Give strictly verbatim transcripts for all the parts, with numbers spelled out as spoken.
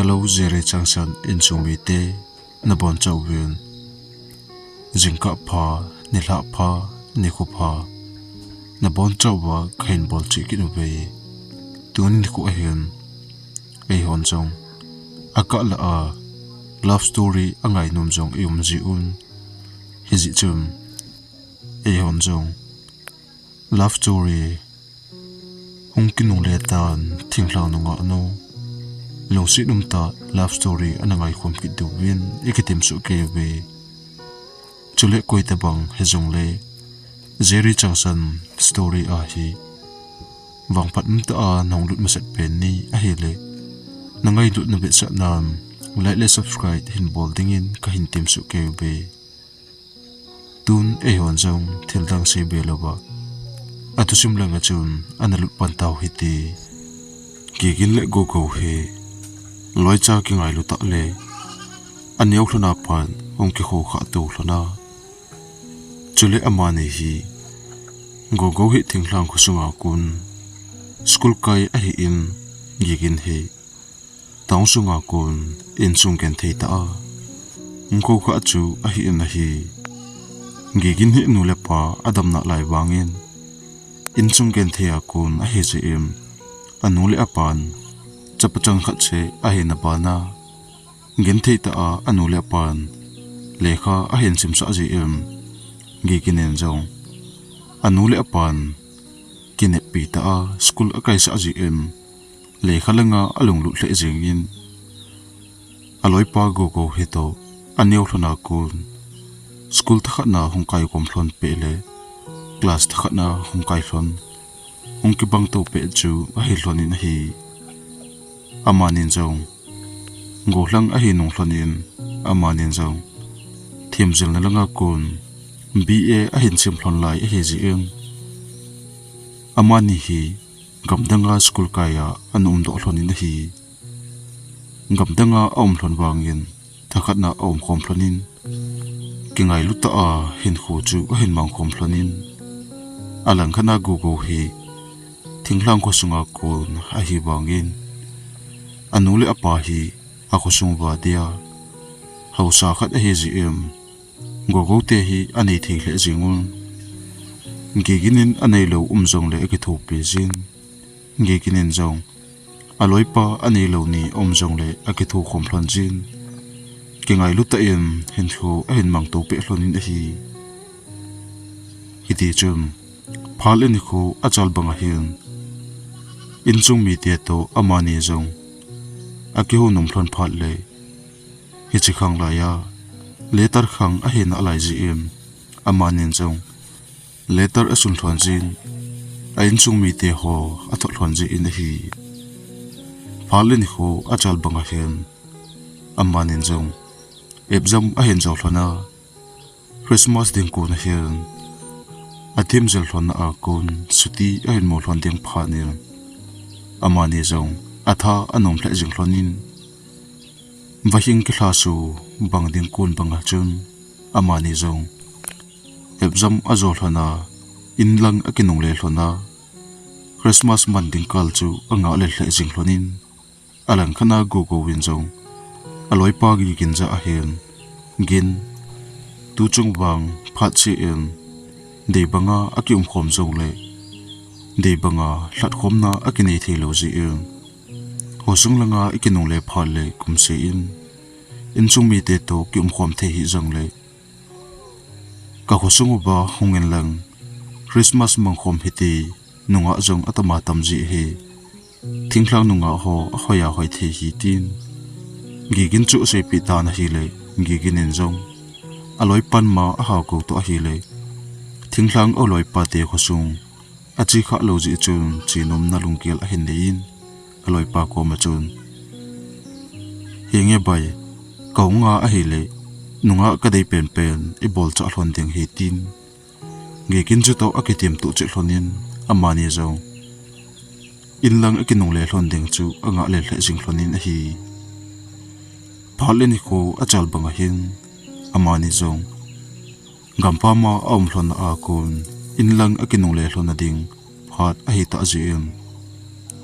Hello, Jerry Changsan insung mite, nabonchauvin jingkah pha, nilhah pha, nikho pha, nabonchauva kahin bolchih kit uve. Tuni nikho ahin, eihon jong akah lah a love story angainom jong ium jiuvin, hijeh chun eihon jong love story hung kinungle tan, thinglhang nungah nu, lungset umtah love story ana ngaikhom kit diuvin ikitem soh kei uve. Chule koitabang hijongle Jerry Changsan story ahi, vangphat umtah a nahung lut masat pen ni ahile, nangailutna vetsahnan like le subscribe hinbol dingin kahin tem soh kei uve. Tun eihon jong thildang seibe louva athusim langa chun ana lut pan tau hite. Gigin le Gogou hi loicha kingailu tah le aneo lhona pat hung kikhoukhah tou lhona. Chule amani hi, Gogou hi thinglhang khosunga kon school kai ahin, Gigin hi town sunga kon insung genthei tah a hung khoukhah chu ahin ahi. Gigin hi anu le apa adamna lai vangin insung genthei a kon ahi jeh in, anu le apan chapachang khat seh ahina bana, genthei tah a anu le apan lekha ahin simsah jeh in, Gigin in jong anu le apan kineppi tah a school akaisah jeh in, lekha langa alunglut lheh jengin, aloipa Gogou hitoh aneo lhona kon school thakhatna hung kaikhom lhon peh le class thakhatna hung kai lhon, hung kibang tou peh chu ahi lhonin ahi. Amanin jong gollhang ahi nung lhonin, amanin jong themjilna langa kon B A ahin sim lhon lai ahi jeh in, amani hi gamdanga school kai a ana umdoh lhonin ahi. Gamdanga aum lhon vangin thakhatna aumkhom lhonin, kingailu tah a hinkho chu ahin mangkhom lhonin, alangkhat a Gogou hi thinglhang khosunga kon ahi vangin, anu le apa hi akhosung uva dia haosa khat ahi jeh in, Gogou te hi anei thei lheh jengun, Gigin in aneilou um jongle akithopi jin, Gigin in jong aloipa aneilou ni aum jongle akithokhom lhon jin, kingailu tah in hinkho ahin mangtou peh lhonin ahi. Hitichun, phat le nikho achal bang ahin, insung mite toh amani jong akihounom lhon phat le, hiche khang laiya letter khang ahi nalai jeh in, amanin jong letter asun lhon jin, a insung mite ho athot lhon jeh in ahi. Phat le nikho achal bang ahin, amanin jong exam ahin jo lhona, Christmas ding kon ahin, athemjil lhonna a kon chutti ahin mu lhon ding phat in, amani jong atha anom lheh jing lhonin, vahing kilhaso bang ding kon banga chun, amani jong exam ajo lhona, inlang akinungle lhona, Christmas man ding kal chu angahlel lheh jing lhonin, alangkhat a Gogou in jong aloipa Gigin jah ahin, Gin, tuchung vang phat cheh in, deibanga akiumkhom jongle, deibanga lhatkhomna akinei theilou jeh in, khosung langa ikinungle phat le kum seh in, insung mite toh kiumkhom thei hih jongle, kakhosung uva hung inlang, Christmas mangkhom hite, nungah jong atama tam jeh ahi. Thinglhang nungah ho ahoiya hoi thei hi tin, Gigin chu aseipeh tan ahile, Gigin in jong aloipan ma ahaokou toh ahile, thinglhang aloipate khosung ache khah lou jeh chun chenomna lunggel ahin neiyin, aloipa koma chun, Henge bai, kahunga ahile, nungah kadei penpen ibolchah lhon ding ahi tin, Gigin chutoh akitem toh cheh lhonin, amani jong inlang akinungle lhon ding chu angahlel lheh jing lhonin ahi. Phat le nikho achal bang ahin, amani jong gampam a aum lhonna a kon, inlang akinungle lhonna ding phat ahitah jeh in,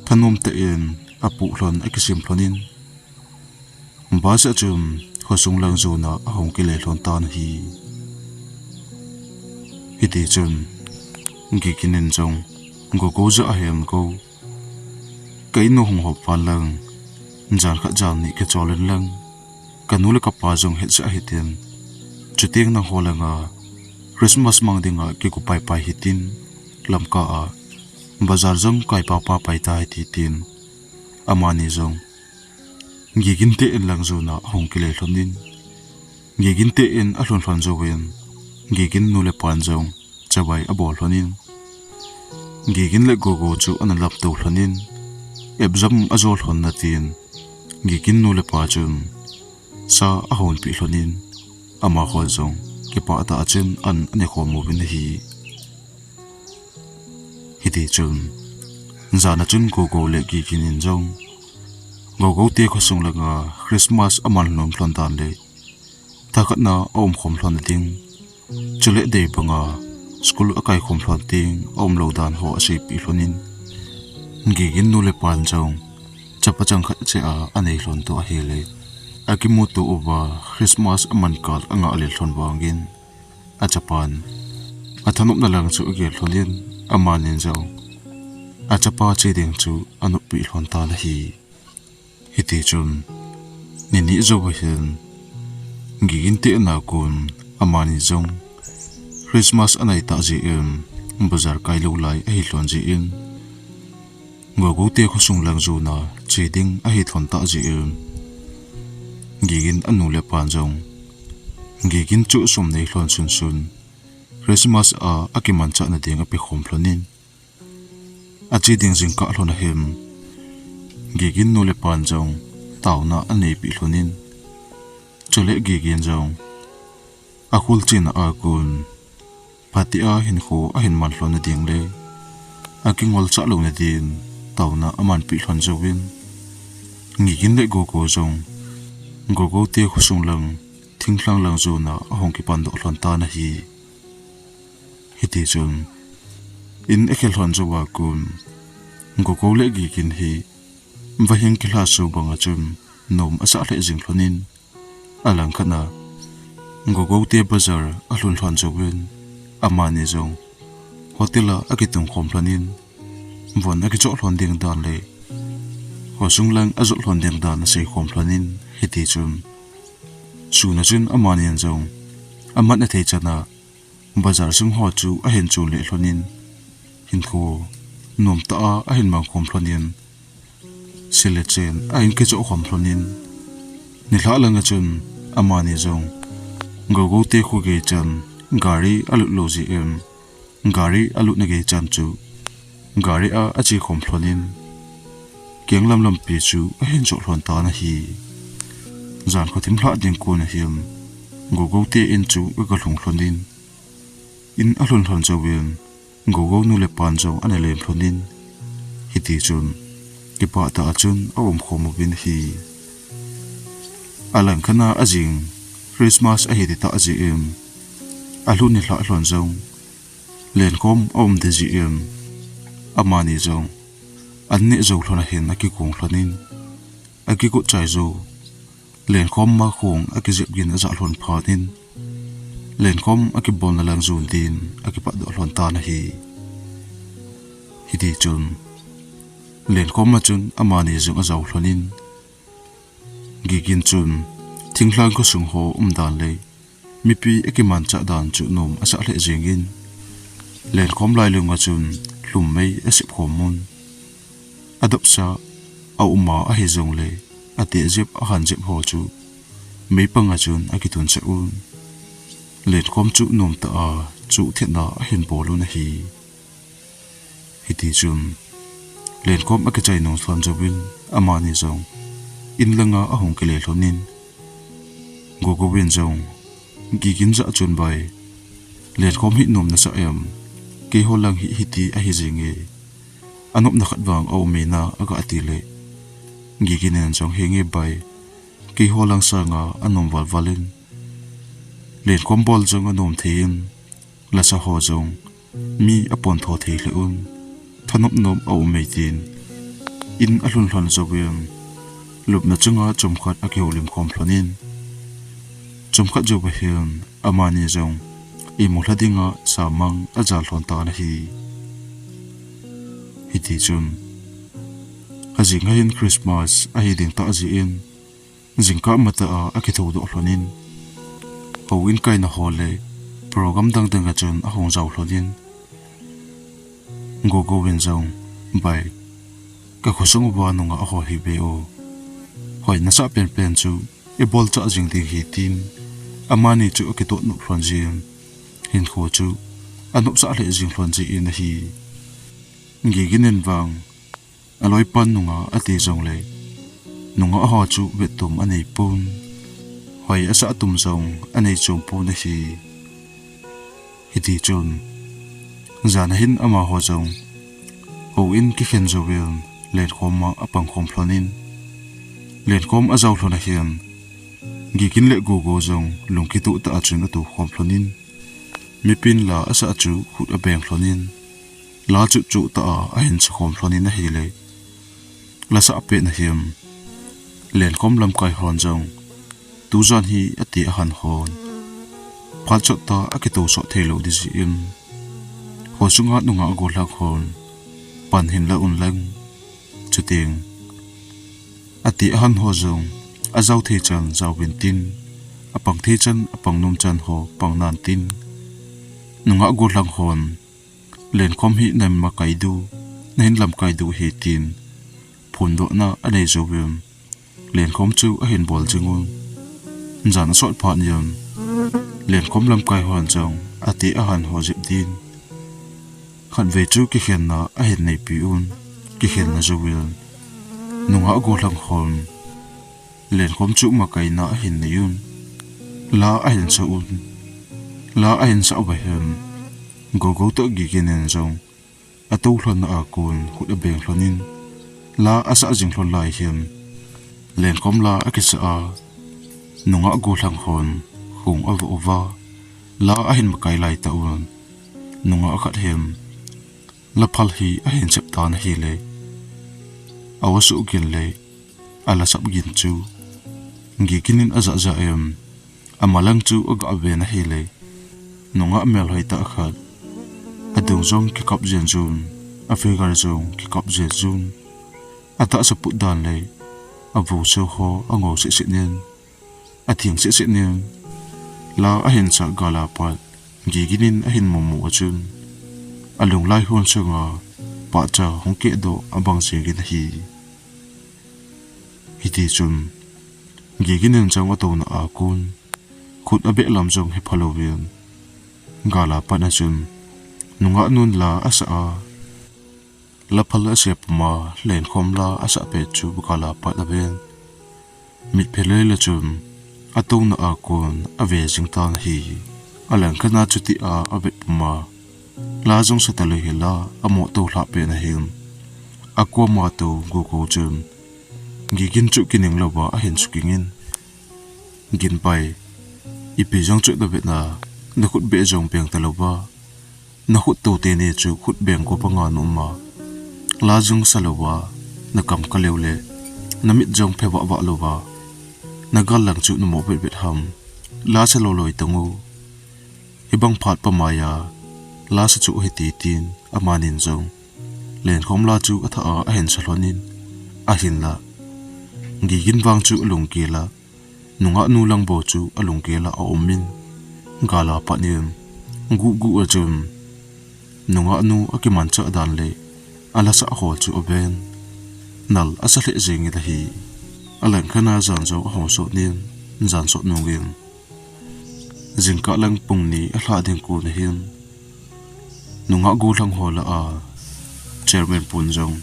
thanom tah in apoh lhon akisem lhonin, Bus a chun khosung lang jon a ahung kile lhon tan ahi. Hiti chun Gigin in jong Gogo jah a hin, Go, ka in u hung hop val lang, jan khat jan ni kichol in lang, ka nu le ka pa jong hetsah hitin, chuteng nangho langa Christmas mang dinga kigo paipai hitin, Lamka a bazar jong kai papa pai ta hite, tin amani jong Gigin te in lang jon a ahung kile lhon in, Gigin te in alhun lhon jouvin, Gigin nu le pan jong chavai abol lhon in, Gigin le Gogo chu ana lamto lhon in, exam ajo lhon na tin, Gigin nu le pa chun sa ahon peh lhon in, amaho jong kipah tah a chun an ane khom uvin ahi. Hiti chun, jan a chun Gogo le Gigin in jong Gogo te khosung langa Christmas aman nom lhon dan le thakhat na aum khom lhon ding, chule dei banga school akai khom lhon ding aum lou dan ho aseipeh lhon in, Gigin nu le pan jong chapa chang khat cheh a anei lhon toh ahile, akimuto uva Christmas aman kal angah lel lhon vangin, achapan athanopna lang chu agel lhon in, amanin jong achapa che ding chu anop peh lhon tan ahi. Hiti chun, ni ni jou ahin, Gigin te in a kon amani jong Christmas anai tah jeh in, bazar kai lou lai ahi lhon jeh in, Gogo te khosung lang jon a che ding ahi lhon tah jeh in, Gigin anu le apan jong Gigin chu sum nei lhon sunsun Christmas a akimanchah na ding ape khom lhon in, ache ding jingkah lhon ahin, Gigin nu le pan jong taona aneipeh lhon in, chule Gigin jong akhul chena a kon phatea hinkho ahin man lhon na ding le akingol chah lou na din taona amanpeh lhon jouvin, Gigin le Gogo jong Gogo te khosung lang thinglhang lang jon a ahung kipan doh lhon tan ahi. Hiti chun, in akhel lhon jou a kon, Gogo le Gigin hi vahing kilha so banga chun nom asah lheh jing lhon in, alangkhat na Gogo te bazar alhun lhon jouvin, amani jong hotel a akitung khom lhon in, von akichoh lhon ding dan le khosung lang ajot lhon ding dan asei khom lhon in, hiti chun, sun a chun amani jong aman athei chan a bazar sung ho chu ahin chon lhon in, hinkho nom tah a ahin mang khom lhon in, sil le chen ahin kichoh khom lhon in, nilhah lang a chun amani jong Gogo te kho gei chan gari alut lou jeh in, gari alutna gei chan chu gari a ache khom lhon in, keng lam lampi chu ahin choh lhon tan ahi. Jan kho thim lhah ding kon ahin, Gogo te in chu aga lhung lhon in, in alhun lhon jouvin, Gogo nu le pan jong ana lem lhon in, hiti chun kipah tah a chun aum khom uvin ahi. Alangkhat na ajing Christmas ahi ti tah jeh in, alhun nilhah lhon jong lenkhom aum deh jeh in, amani jong an neh jou lhon ahin akikong lhon in, akigot chai jou, lenkhom ma khong akijep gin ajah lhon phat in, lenkhom akibolna lang jon din akipatdoh lhon tan ahi. Hiti chun, lenkhom a chun amani jong ajao lhon in, Gigin chun thinglhang khosung ho umdan le mipi akimanchah dan chu nom asah lheh jeng in, lenkhom lailung a chun lhum mei asep khom un. Adopsa aum a ahi jongle, ateh jep ahan jep ho chu meipang a chun akitun sah un. Lenkhom chu nomtah a chuh thetna ahin bol un ahi. Hiti chun, lenkhom akichai nung lhon jouvin, amani jong in langa ahung kile lhon in, Gogo in jong, Gigin jah chun, Bai, lenkhom hi nom nasah em? Keiho lang hi hiti ahi jenge. Anopna khat vang aum e na, aga ti le, Gigin in jong, Henge bai, keiho lang sanga anom valval in, lenkhom bol jong anom thei in, lasa ho jong mi apontho thei lheh un, thanop nom aum e, tin in alhun lhon jouvin, lupna chunga chomkhat akihoulim khom lhonin, chomkhat jou va hin amani jong imu lha dinga samang ajal lhon tan ahi. Hiti chun, ajing a hin Christmas ahi ding tah jeh in, jingkah matah a akithoudoh lhonin, houin kaina ho le program dang dang a chun ahung jao lhonin, Gogo in jong, "Bai, ka khosung uva nungah ho hi ve o. Hoi nasah penpen chu ibol chah jing ding ahi," tin amani chu akitot nop lhon jin, hinkho chu anopsah lheh jing lhon jin ahi. Gigin in vang aloipan nungah ati jongle, nungah ho chu vettum anei pon, hoi asah tum jong anei chom pon ahi. Hiti chun, jan a hin amaho jong houin kikhen jouvin lenkhom a apang khom lhonin, lenkhom ajao lhon a hin, Gigin le Gogo jong lungkitoh tah a chun atou khom lhonin, mipin la asah chu khut abeng lhonin, la chu chuh tah a ahin sa khom lhonin ahile, lasah pet na hin, lenkhom lamkai hon jong tujan hi ati ahan hon, phat chot tah a akitou sot thei lou ding jeh in, khosunga nungah gollhang hon pan hin la un lang, chuteng ati ahan ho jong ajao thei chan jao vin tin, apang thei chan, apang nom chan ho pang nan tin, nungah gollhang hon, "Lenkhom hi nahin makai diu, nahin lamkai diu ahi," tin phondohna anei jouvin, lenkhom chu ahin bol jing un. Jan asot phat in, lenkhom lamkai hon jong ati ahan ho jep din, khatvei chu kikhenna ahin neipi un. Kikhenna jouvin, nungah gollhang hon lenkhom chu makaina ahin nei un, la ahin sa un. La ahin sah uva hin, Gogo toh Gigin in jong atou lhon na a kon khut abeng lhonin, la asah jing lhon lai hin, lenkhom la akisah a, nungah gollhang hon khong avoh uva, la ahin makai lai tah un, nungah khat hin, la phal hi ahin sep tan ahile, aosuh gin le ala sap gin chu Gigin in ajah jah in, amalang chu aga ven ahile, nungah melhoi tah khat, adung jong kikap jen jun, afigure jong kikap jen jun, atahsa put dan le avuseu ho angou seh seh nin, atheng seh seh nin, la ahin sah gal a pat Gigin in ahin mumu a chun, alunglai hon sunga pahcha hung kehdoh abang jeng in ahi. Hiti chun, Gigin in jong atouna a kon, khut abeh lam jong hepha louvin, gal a pat a chun, nungah nun la asah a, la phal asep puma, lenkhom la asah pet chu gal a pat aven. Mitphe lele chun, atouna a kon ave jing tan ahi. Alangkhat a chuti a avet puma, la jong sa talou hila, amoh tou lhah pet na hin, akuama tou Gogo chun, Gigin chu kining louva ahin sukingin, "Gin bai, ipi jong chu navet na, nakhut beh jong beng talouva, nakhut tou teni chu khut beng kop a nga na um a, la jong sa louva, nakam ka leu le, namit jong phe vah vah louva, nagal lang chu namoh vet vet ham, la sa loi loi tang u. Hibang phat pamai a, la sa chu hiti," tin amanin jong lenkhom la chu athah a ahin sa lhonin, ahinla Gigin vang chu alunggel a, nungah nu lang bou chu alunggel a aumin, gal a pat in, guh guh a chun, nungah nu akimanchah dan le, ala sah ho chu aven, nal asa lheh jeng in ahi. Alangkhat a jan jong ahung sot nin, jan sot nungin, jingkah lang pung ni alhah ding kon a hin, nungah gollhang ho lah a chairman pun jong,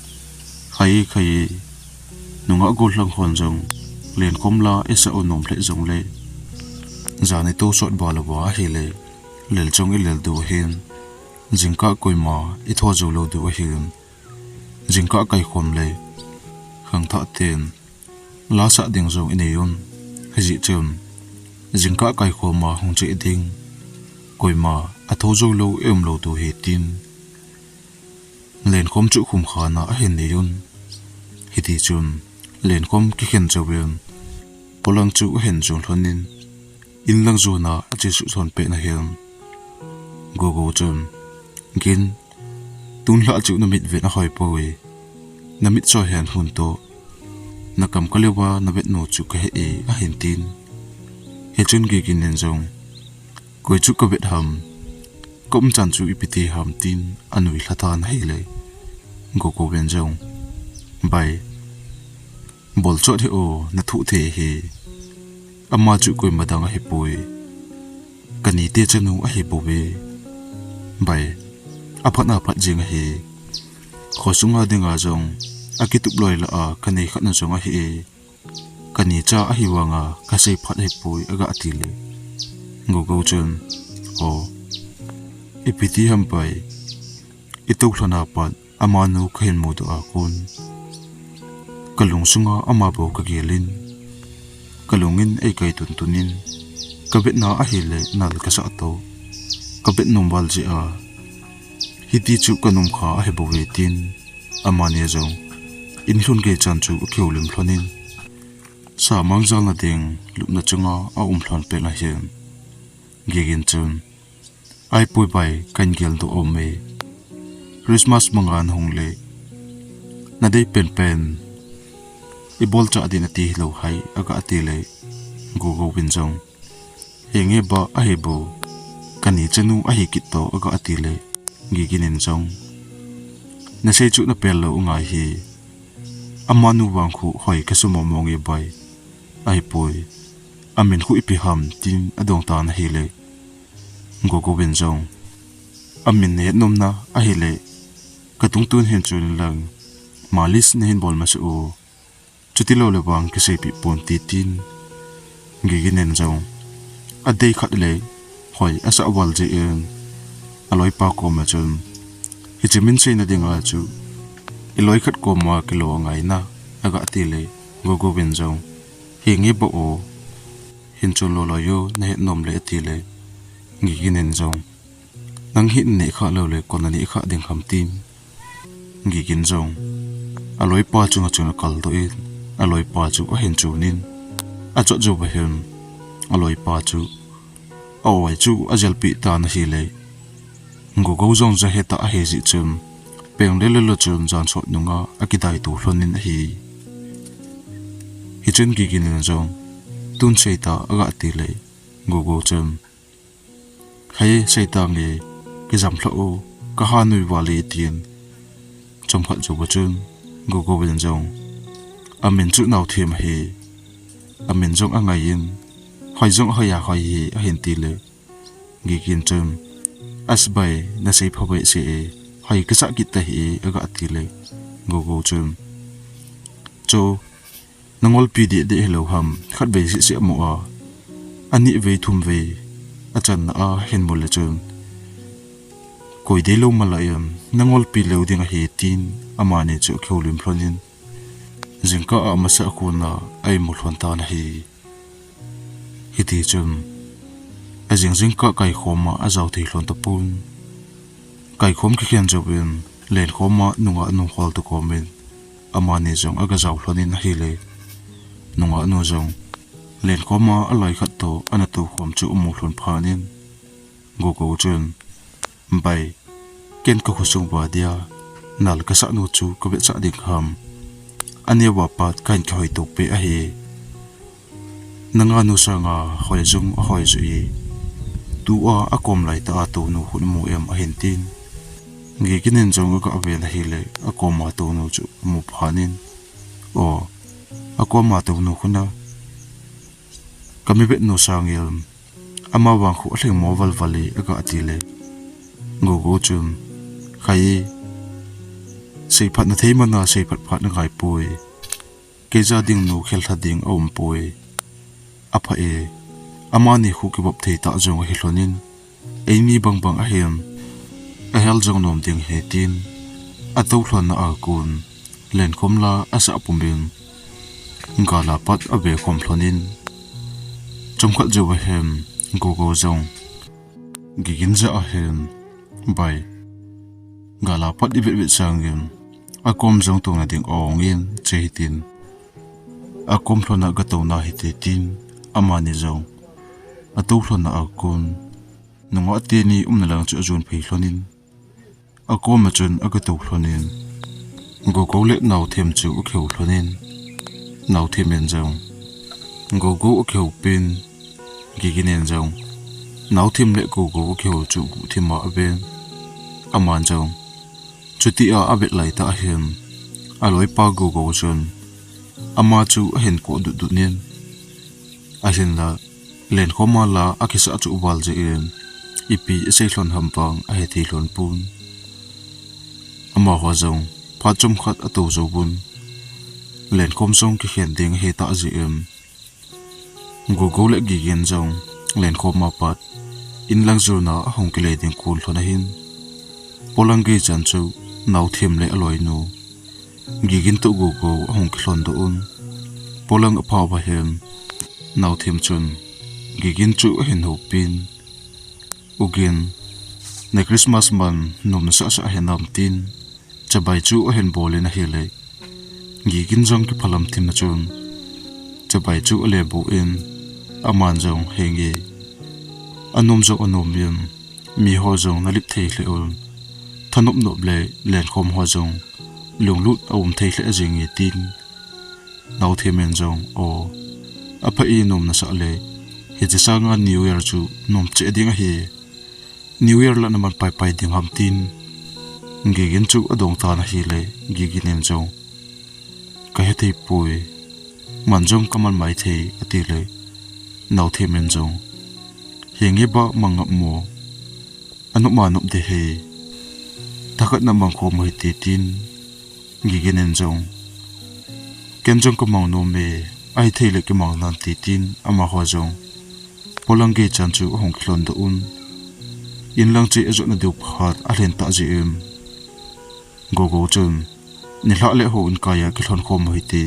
"Khai, khai, nungah gollhang hon jong lenkhom la isa u nom lheh jongle, jan itou sot val uva ahile, lel jong ilel diu ahin, jingkah koima itho jou lou diu ahin, jingkah kaikhom le khangthah ten la sah ding jong inei un. Hijeh chun, jingkah kaikhom a hung cheh ding, koima atho jou lou ium lou diu ahi," tin lenkhom chu khum khan a ahin nei un. Hiti chun, Lenkhom kikhen jouvin, polang chu ahin jun lhonin, inlang jona achesuh lhon pet nahin, Gogo chun, Gin, tunlhah chu namit vet ahoi poi. Namit soi hen hun toh. Nakam kaleuva navet nu chu kahe e, ahin tin. Hichun Gigin in jong, Koi chu kavet ham, kaumchan chu ipi ti ham, tin anui lha tan ahile, Gogo in jong, Bai, bol chot hih o, nathu thei hi. Ama chu koima dang ahipoi. Kanite chanu ahibouve. Bai, aphat aphat jeng ahi. Khosunga dinga jong akitup loi lah a kanei khat na jong ahi e. Kani cha ahi vanga kasei phat ahipoi, aga tile, Gogo chun, O, ipi ti ham Bai, itoulhona pat amanu kahin mudoh a kon, kalung sunga ama bou kagelin, kalungin eikai tuntunin, kavetna ahile nal kasah toh, kavet nom val jeh a, hiti chu kanom kha ahibouve, tin amani jong inlhun gei chan chu akihoulim lhonin, samang jalna ding lupna chunga aum lhon pet nahin, Gigin chun, Ahipoi Bai, kahin geldoh aum e. Christmas manga nahung le, nadei penpen ibolchah ding nati hilou ham, aga tile, Gogo in jong, Henge Ba, ahibou, kani chanu ahi kit toh, aga tile, Gigin in jong, Nasei chu napel lou angai hi. Amanu vang khu hoi kasumo mong e Bai. Ahipoi, amin khu ipi ham, tin adong tan ahile, Gogo in jong, Amin nahet nomna ahile, katungtun hin chun lang, malis nahin bol masa o. Chuti lou le vang kiseipeh ponte, tin Gigin in jong, adei khat le hoi asah val jeh in, aloipa koma chun, Hiche min seina dinga chu iloi khat koma kilo angai na, aga tile, Gogo in jong, Henge Ba o, hin chun loloi o, nahet nom le, atile, Gigin in jong, Nang hi naneh kha lou le, koin naneh kha ding ham, tin Gigin jong aloipa chunga chun akaldohin, aloipa chu ahin chunin, achot jouva hin aloipa chu a-oi chu ajelpeh tan ahile, Gogo jong jahe tah ahi jeh chun, peng lele lou chun jan sot nunga akidaito lhonin ahi. Hichun Gigin in jong, Tun seita, aga tile, Gogo chun, Khai, seitange, kijam lhah o, kaha nui val e, tin chomkhat jouva chun Gogo in jong, Amin chu Naothem ahi. Amin jong angaiyin, hoi jong ahoi a hoi hi, ahin tile, Gigin chun, As Bai, nasei phabep se e, hoi kasah kit tahih e, aga tile, Gogo chun, Chu nangolpi deh deh hilou ham, khatvei seh seh mo a, ani vei thum vei achanna a hin mu le chun, koi deilou malai in nangolpi leu ding ahi, tin amani chu akihoulim lhonin, jingkah a amasa a kona a-imu lhon tan ahi. Hitichun, ajing jingkah kaikhoma ajao thei lhon tapon, kaikhom kikhen jouvin, lenkhoma nungah nu holtoh komin, amani jong aga jao lhonin ahile, nungah nu jong lenkhoma aloi khat toh ana toukhom chu amu lhon phatnin, Gogo chun, Bai, ken kakhosung uva dia nal kasah nu chu kavetsah ding ham. Aneo a pat kahin kihoito peh ahi. Nangah nu sanga hoi jong ahoi joh e. Tua akom laitah a tounu khu namu em, ahin tin. Gigin in jong aga ven ahile, akoma tounu chu amu phatnin, O, akoma tounu khu na kami vetnu sangin, amavang khu alhingmo valval e, aga tile, Gogo chun, Khai, seiphat nathei mana seiphat phat nangaipoi. Keija ding nu khel lha ding aumpoi. Apha e, amani khu kivop thei tah jong ahi lhonin, eimi bangbang ahin, ahel jong nom ding ahi, tin atoulhonna a kon lenkhom la asah pumin, gal a pat avekhom lhonin, chomkhat jouva hin Gogo jong Gigin jah a hin, Bai, gal a pat ivet vet sangin, akom jong touna ding ongin, che hitin, Akom lhona gatouna hite tin, amani jong atou lhona akon, nungah teni umna lang chu ajon phei lhonin, akoma chun agatou lhonin, Gogo le Naothem chu akihou lhonin, Naothem in jong Gogo akihou pin, Gigin in jong Naothem le Gogo akihou chu guhthima aven. Aman jong chutia avet laitah ahin, aloipa Gogo chun ama chu ahin koh dutdut in, ahinla lenkhoma la akisah chu aval jeh in, ipi asei lhon ham vang ahethei lhon pon. Amaho jong phat chomkhat atou jouvun, lenkhom jong kikhen ding ahitah jeh in, Gogo le Gigin jong lenkhoma pat inlang jona ahung kile ding kon lhon ahin, polang geichan chu Naothem le aloinu Gigin toh Gogo ahung kilhon doh un, polang apha uva hin Naothem chun Gigin chu ahin houpin, U Gin, na Christmas man nom nasah sah hinam tin, chabai chu ahin bolin ahile, Gigin jong kiphalam thim a chun chabai chu ale boh in, aman jong henge, anom jong anom in, miho jong nalip thei lheh un, thanop nop le lenkhom ho jong lunglut aum thei lheh jinge tin, Naothem in jong, O, apha e, nom nasah le, hiche sanga New Year chu nom cheh ding ahi, New Year la naman paipai ding ham tin, Gigin chu adong tan ahile, Gigin in jong, Kahethei poi, man jong kaman maithei, atile, Naothem in jong, Henge ba mang ngap mo, anop ma nop ding ahi, thakhat namang khom u hite tin, Gigin in jong, Ken jong kamang nom e, ahithei le kimang nante tin, amaho jong polang geichan chu ahung kilhon doh un, inlang che ajotna diu phat alhen tah jeh in, Gogo chun, Nilhah le houin kaiya kilhon khom u hite,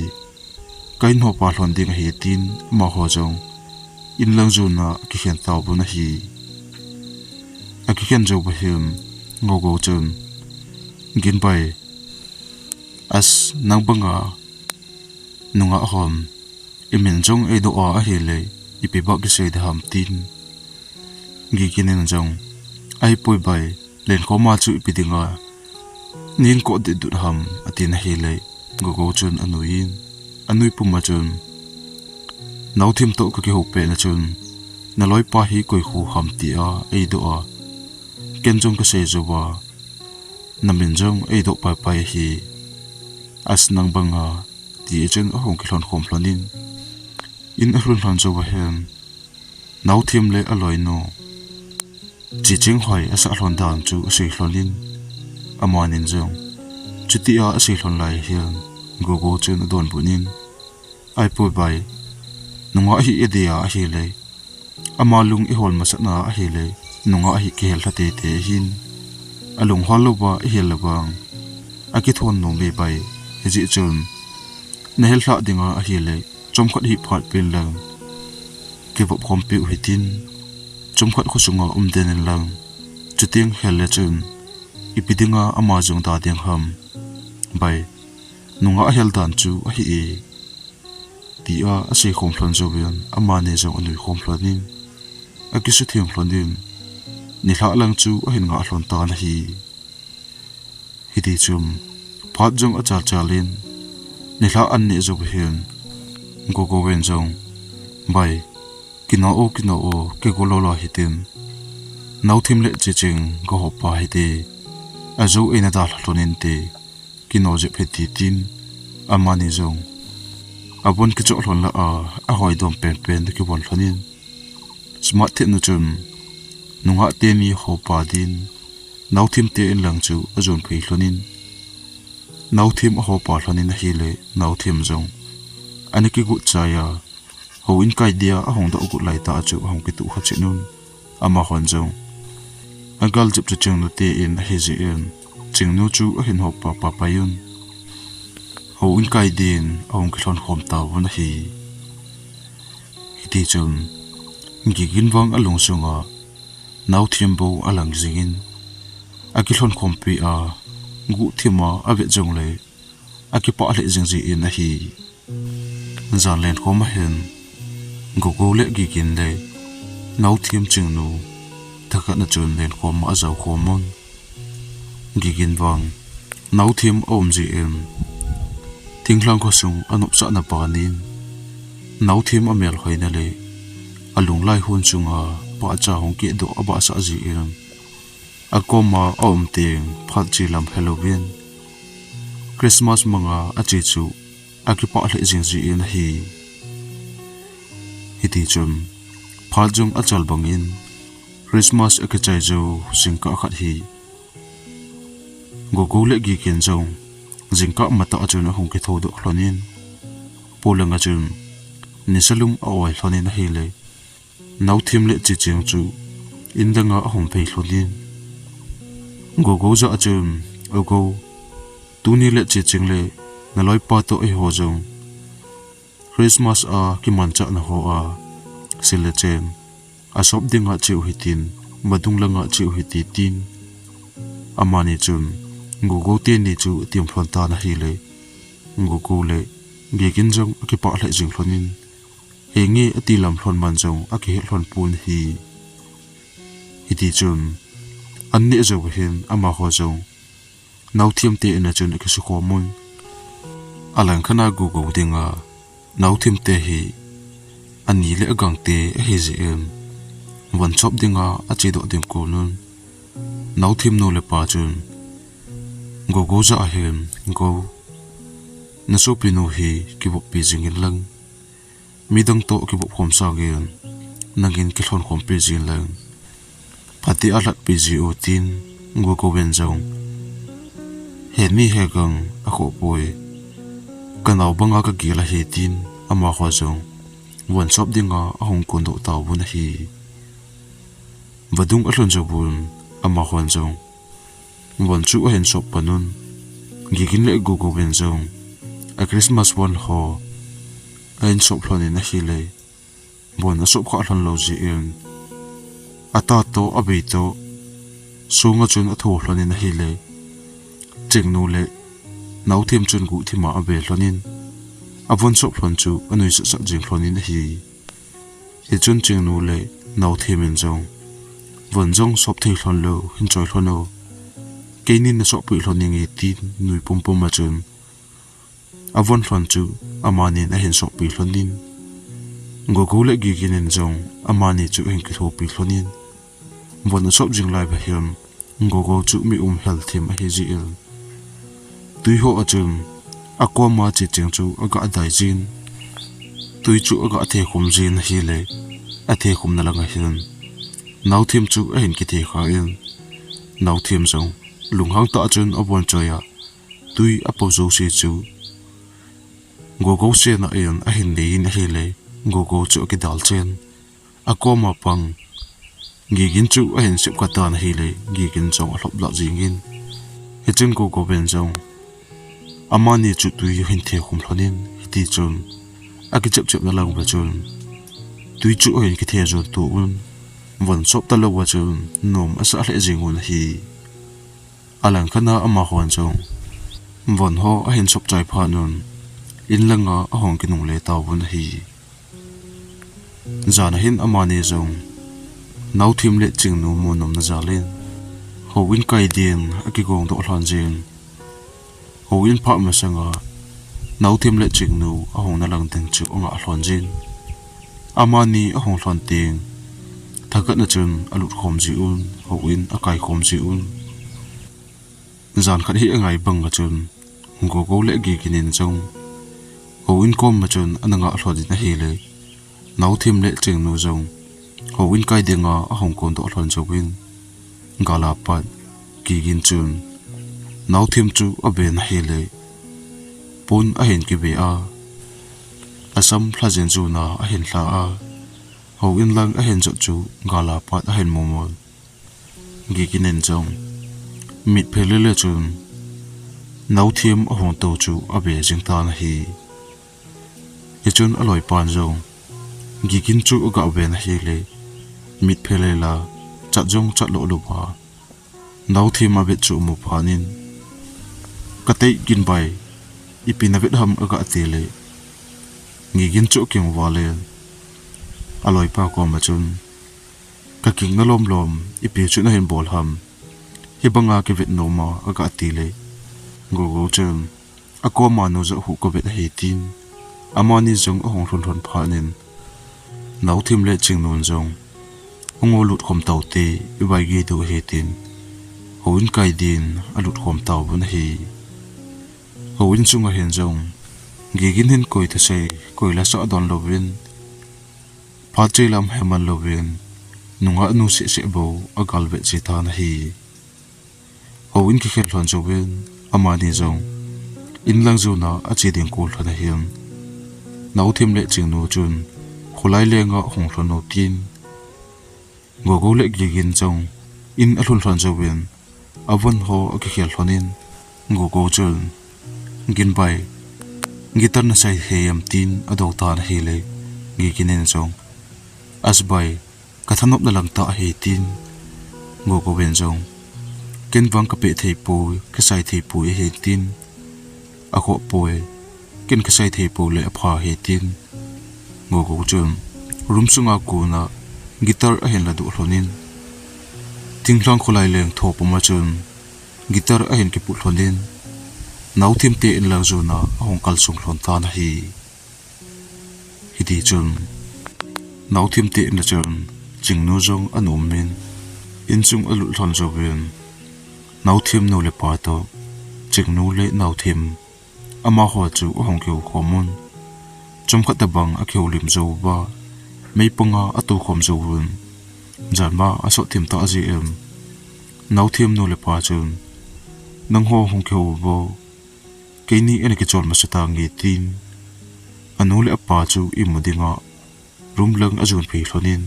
ka in hopa lhon ding ahi, tin amaho jong inlang jona akikhen tauvin ahi. Akikhen jouva hin Gogo chun, Gin bai, as nang banga nungah hon imin jong eidoh a ahile, ipi ba kisei ding ham, tin, Gigin in jong, Ahipoi bai, lenkhoma chu ipi dinga nin koh ditdut ham, atin ahile, Gogo chun anuiyin, anui puma chun, Naothem toh kakihou petna chun, naloipa hi koi kho ham tia eidoh a, ken jong kasei jouva, namin jong eidoh paipai ahi, as nang banga, ti chun ahung kilhon khom lhonin, in alhun lhon jouva hin, Naothem le aloinu Chiching hoi asah lhon dan chu asei lhonin, amanin jong chutia asei lhon lai hin, Gogo chun adonbut in, Ahipoi bai, nungah hi idei a ahile, ama lung ihol masatna ahile, nungah hi kihel lha teitei ahin, alung hol louva ihel le vang akithon nom e bai, hijeh chun nahel lhah dinga ahile, chomkhat hih phat pen lang kivop khompiu hitin, chomkhat khosunga um den in lang, chuteng hel le chun ipi dinga ama jong da ding ham, bai, nungah ahel dan chu ahi e, tia asei khom lhon jouvin, amani jong anui khom lhonin, akisutheng lhonin, nilhah lang chu ahin ngah lhon tan ahi. Hitichun phat jong achalchalin, nilhah an neh jouva hin, Gogo in jong, Bai, kino o, kino o, kigo lou lou hitin, Naothem le Chiching kahopa hite, ajou eina dalha lhon inte, kino jep hite, tin, amani jong avon kichoh lhon lah a, ahoi dom penpen akivon lhonin, Smart themnu chun nungah teni hopa din Naothem te in lang chu ajon phei lhonin, Naothem ahopa lhonin ahile, Naothem jong ana kigot chai a, houin kai dia ahung doh got laitah chu ahung kituh kha chet un, amahon jong agal jep chu Chingnu te in ahi jeh in, Chingnu chu ahin hopa papai un, houin kai din ahung kilhon khom tauvin ahi. Hitichun Gigin vang alungsunga Naothem bou alang jingin, akilhon khompi a, guhthima avet jongle akipah lheh jing jin ahi. Jan lenkhom a hin Gogo le Gigin le Naothem chingnu thakhat na chun lenkhom a ajao khom un. Gigin vang Naothem a um jeh in thinglhang khosung a nopsahna banin Naothem a melhoina le a lunglai hun sunga pahcha hung kehdoh a bahsah jeh in a koma a um teng phat che lam helouvin Christmas manga a che chu a kipah lheh jing jeh in ahi. Hiti chun phat jong a chal bangin Christmas a kichai jou jingkah khat hi Gogo le Gigin jong jingkah matah a chun ahung kithoudoh lhonin, polanga chun nisa lum a oi lhonin ahile Naothem le Chicheng chu in danga ahung phei lhonin, Gogo jah a chun, "O Go, tuni le Chicheng le naloipa toh eiho jong Christmas a kimanchahna hoa sil le chen a sop dinga che u hitin, vadung langa che u hite," tin. Amani chun Gogo teni chu a tiam lhon tan ahile Gogo le Gigin jong a kipah lheh jing lhonin, henge ati lam lhon man jong a kihet lhon pon ahi. Hiti chun an neh jou hin amaho jong Naothem te in a chun a kisukhom un. A langkhat a Gogo dinga Naothem te hi ani le agang te ahi jeh in von sop dinga a chedoh ding kon un Naothem nu le pa chun Gogo jah a hin, "Go, na sopinu hi kivoppi jingin lang, midang toh kivop khom sangin nangin kilhon khompi jin lang, phatea lhatpi ji u," tin Gogo in jong, "Heni hegang a khoh poi, ka nao banga ka gel ahi," tin amaho jong von sop dinga ahung kondoh tauvin ahi. Vadung a lhun jouvun amahon jong von chu ahin sop pan un. Gigin le Gogo in jong a Christmas von ho ahin sop lhonin ahile von a sop khah lhon lou jeh in a ta toh a bei toh sunga chun a tho lhonin ahile Chingnu le Naothem chun guhthima a ve lhonin a von sop lhon chu a nuisat sat jing lhonin ahi. Hichun Chingnu le Naothem in jong, "Von jong sop thei lhon lou hin choi lhon o, keinin na soppui lhon inge," tin nui pumpum a chun a von lhon chu amanin ahin soppi lhonin, Gogo le Gigin in jong amani chu ahin kithopi lhonin, von a sop jing lai va hin Gogo chu mi umhel thim ahi jeh in tui ho a chun a koma Chicheng chu a ga dai jin, tui chu a ga the khum jin ahile a the khumna langa hin Naothem chu ahin kithe khan, Naothem jong lunghang tah a chun a von choi a tui a po jouse chu Gogo sena in ahin nei in ahile Gogo chu a kidal chen a koma pang Gigin chu ahin sep kha tan ahile Gigin jong a lhop lah jingin, hichun Gogo in jong amani chu tui ahin the khum lhonin, hiti chun a kichep chepna lang va chun tui chu ahin kithe jon to un, von sop talou va chun nom a sah lheh jing un ahi. A langkhat a amahon jong von ho ahin sop chai phat un in langa ahung kinungle tauvin ahi. Jan a hin amani jong Naothem le Chingnu mu nomna jal in houin kai din a kigong doh lhon jin, houin phah masanga Naothem le Chingnu ahung na lang ding chu a ngah lhon jin, amani ahung lhon teng thakhat na chun a lut khom ji un, houin a kai khom ji un. Jan khat hi a ngai bang a chun Gogo le Gigin in jong houin kom a chun ana ngah lhon in ahile Naothem le Chingnu jong houin kai dinga ahung kon doh lhon jouvin, gal a pat Gigin chun Naothem chu a ven ahile pon ahin kive a, a sam lha jen jun a ahin lha a, houin lang ahin jot chu gal a pat ahin mumol. Gigin in jong mitphe lele chun Naothem ahung to chu a ve jing tan ahi. Hichun a loipan jong Gigin chu a ga ven ahile mitphe lela chat jong chat lou lou va Naothem a vet chu a mu phat in, "Ka tei kin bai, ipi na vet ham?" a ga ti le Gigin chu akingval in, aloipa koma chun, "Kakingna lomlom, ipi chu nahin bol ham? Hibanga kivet nom a," aga ti le, Gogo chun, "Akoma nu joh hu kavet ahi," tin, amani jong ahung lhun lhon phat in, Naothem le Chingnun jong, "Hung o, lut khom tau te, ivaigi diu ahi," tin, houin kai din alut khom tauvin ahi. Houin sunga hin jong, Gigin hin koi thusei, koi la sah don louvin, phat cheh lam heman louvin, nungah nu seh seh bou agal vet ji tan ahi. Houin kikhel lhon jouvin, amani jong, in lang jona ache ding kul lhon ahin, Naothem le Chingnu chun, "Kholai lenga hung lhon o," tin, Gogo le Gigin jong, in alhun lhon jouvin, avon ho akikhel lhon in, Gogo chun, "Gin bai, guitar nasai hih em?" tin adong tan ahile, Gigin in jong, "As bai, kathanopna lang tah ahi," tin, Gogo in jong, "Ken vang kapeh thei poi, kasai thei poi ahi," tin, "Akhoh poi, ken kasai thei pou le apha ahi," tin, Gogo chun, room sunga kona guitar ahin ladoh lhon in, thinglhang kholai leng thopum a chun, guitar ahin kiput lhon in, Naothem te in lang jona ahung kalsung lhon tan ahi. Hiti chun, Naothem te in a chun, Chingnu jong ana um in, insung alut lhon jouvin, Naothem nu le pa toh, Chingnu le Naothem, amaho chu ahung kihou khom un. Chomkhat tabang akihoulim jou uva, meipanga atou khom jou un. Janma asot thim ta jeh in, Naothem nu le pa chun, "Nangho hung kihou uvo, keini ana kichol masa tange," tin, anu le apa chu imu dinga room lang ajon phei lhon in,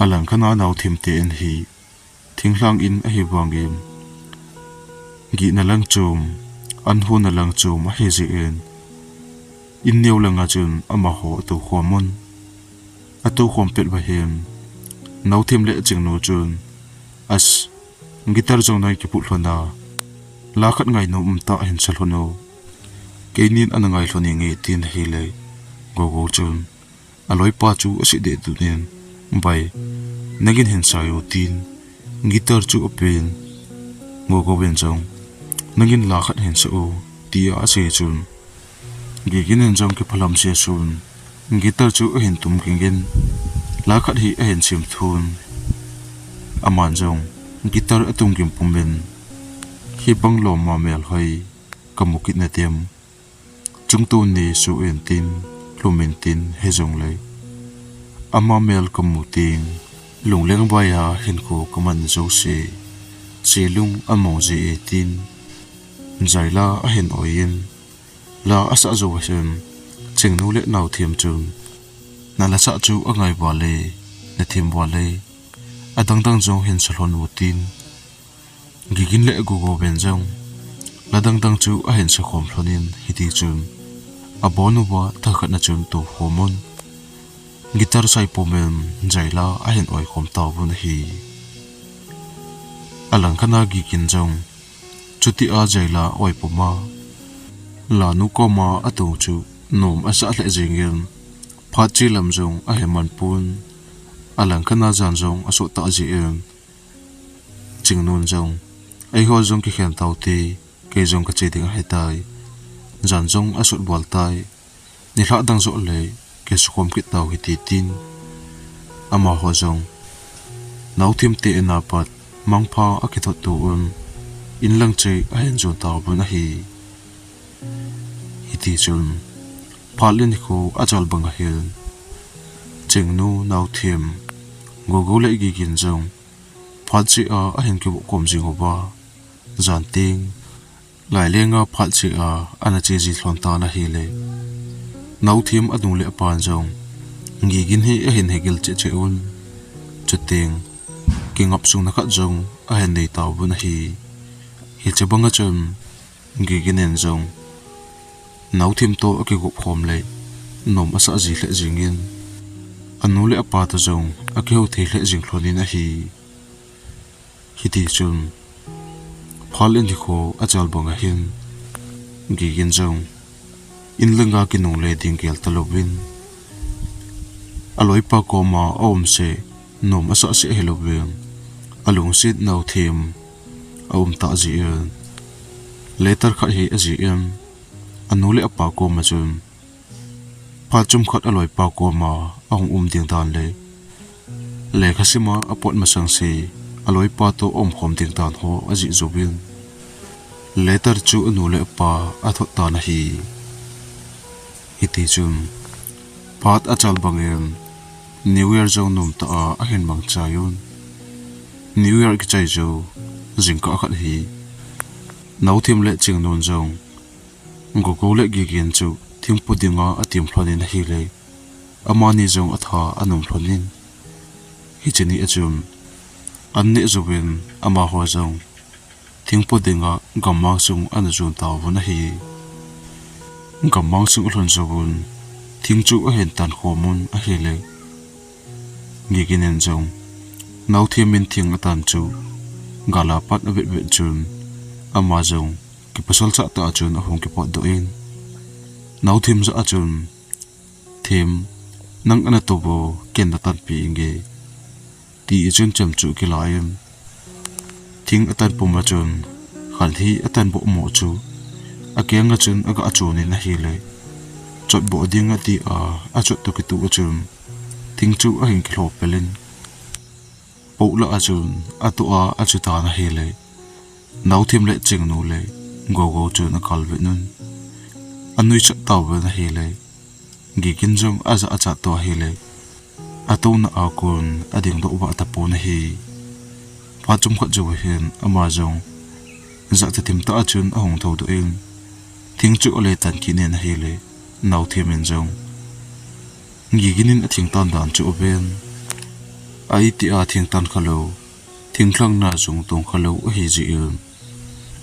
alangkhat a Naothem te in hi thinglhang in ahi vangin, gihna lang chom, an honna lang chom ahi jeh in, in neo langa chun amaho atou khom un. Atou khom pet uva hin, Naothem le Chingnu chun, "As, guitar jong nangin kiput lhon a, la khat ngainom umtah hin sa lhon o. Keinin ana ngai lhon inge," tin ahile, Gogo chun, aloipa chu asei deh dun in, "Bai, nangin hin sai o," tin, guitar chu apen, Gogo in jong, "Nangin la khat hin sa o," tia asei chun, Gigin in jong kiphalam seh sun, guitar chu ahin tum ging in, la khat hi ahin sem thun. Aman jong, guitar atum ging pumin, "Hibang lom a mel hoi kamu kit nadem, chungtuni su in tin, lhum in tin, hijongle ama mel kamu teng, lungleng vai a hinkho kaman jouse, selung among jie," tin, jaila ahin oi in, la asah jou ahin, Chingnu le Naothem chun, "Na la sah chu angai val e, na them val e, adang dang jong hin sa lhon o," tin, Gigin le Gogo in jong, la dang dang chu ahin sa khom lhon in, hiti chun, abon uva thakhat na chun tou khom un, guitar sai pumin, jaila ahin oi khom tauvin ahi. Alangkhat a Gigin jong, chutia jaila oi puma, lanu koma atou chu nom asah lheh jingin, phat cheh lam jong ahe man pon, alangkhat a jan jong asot ta jin, Chingnun jong, "Eiho jong kikhen tau te, kei jong kache ding ahitai. Jan jong asot val tai. Nilhah dang joh le, kei sukhom kit tau hite," tin, amaho jong, Naothem te in a pat, mangpha akithot to un, in lang cheh ahin jon tauvin ahi. Hiti chun, phat le nikho achal bang ahin, Chingnu, Naothem, Gogo le Gigin jong, phat cheh a ahin kivop khom jing uva, jan teng, lailenga phat cheh a ana che ji lhon tan ahile, Naothem anu le apan jong, Gigin hi ahin hegil cheh cheh un, chuteng, kingapsungna khat jong ahin nei tauvin ahi. Hiche banga chun, Gigin in jong, Naothem toh akigop khom le, nom asah ji lheh jingin, anu le apa toh jong akihou thei lheh jing lhon in ahi. Hiti chun, phat le nikho achal bang ahin, Gigin jong, In langa kinungle ding gel talouvin, aloipa koma aumse nom asah seh hilouvin, alungset Naothem aum tah jeh in, letter khat hi ajih in, anu le apa koma chun, phat chomkhat aloipa koma ahung um ding dan le lekha sima apot masang se, aloipa toh aumkhom ding dan ho ajih jouvin, letter chu anu le apa athot tan ahi. Hitichun, phat achal bangin, New Year jong nomtah a ahin mangchai un. New Year kichai jou jingkah khat hi, Naothem le Chingnun jong, Gogo le Gigin chu thingpo dinga atem lhonin ahile, amani jong atha anom lhonin, hiche ni a chun, an neh jouvin amaho jong thingpo dinga gammang sung ana jon tauvin ahi. Gammang sung alhun jouvun, thing chu ahin tan khomun ahile, Gigin in jong, Naothem in thing atan chu gal a pat avet vet chun, ama jong kipasalchah tah a chun ahung kipotdoh in, Naothem jah a chun, Them, nang ana tou vo, ken natanpi inge, ti chun chemchuh kilai in, thing atan puma chun, khan hi atan bohmo chu akenga chun aga chonin ahile, chotboh ding ati a, achot toh kitoh a chun, thing chu ahin kilho pel in, poh lah a chun atoh a achu tan ahile, Naothem le Chingnu le Gogo chun akalvet un, anuisat tauvin ahile, Gigin jong ajah achat toh ahile, atouna a kon adingdoh vah tapon ahi. Phat chomkhat jou hin ama jong jahcha thim tah a chun ahung thoudoh in, thing chu ale tan kit in ahile, Naothem in jong, Gigin in athing tan dan chu aven, a itih a thing tan khalou, thinglhang na jong tong khalou ahijeh in,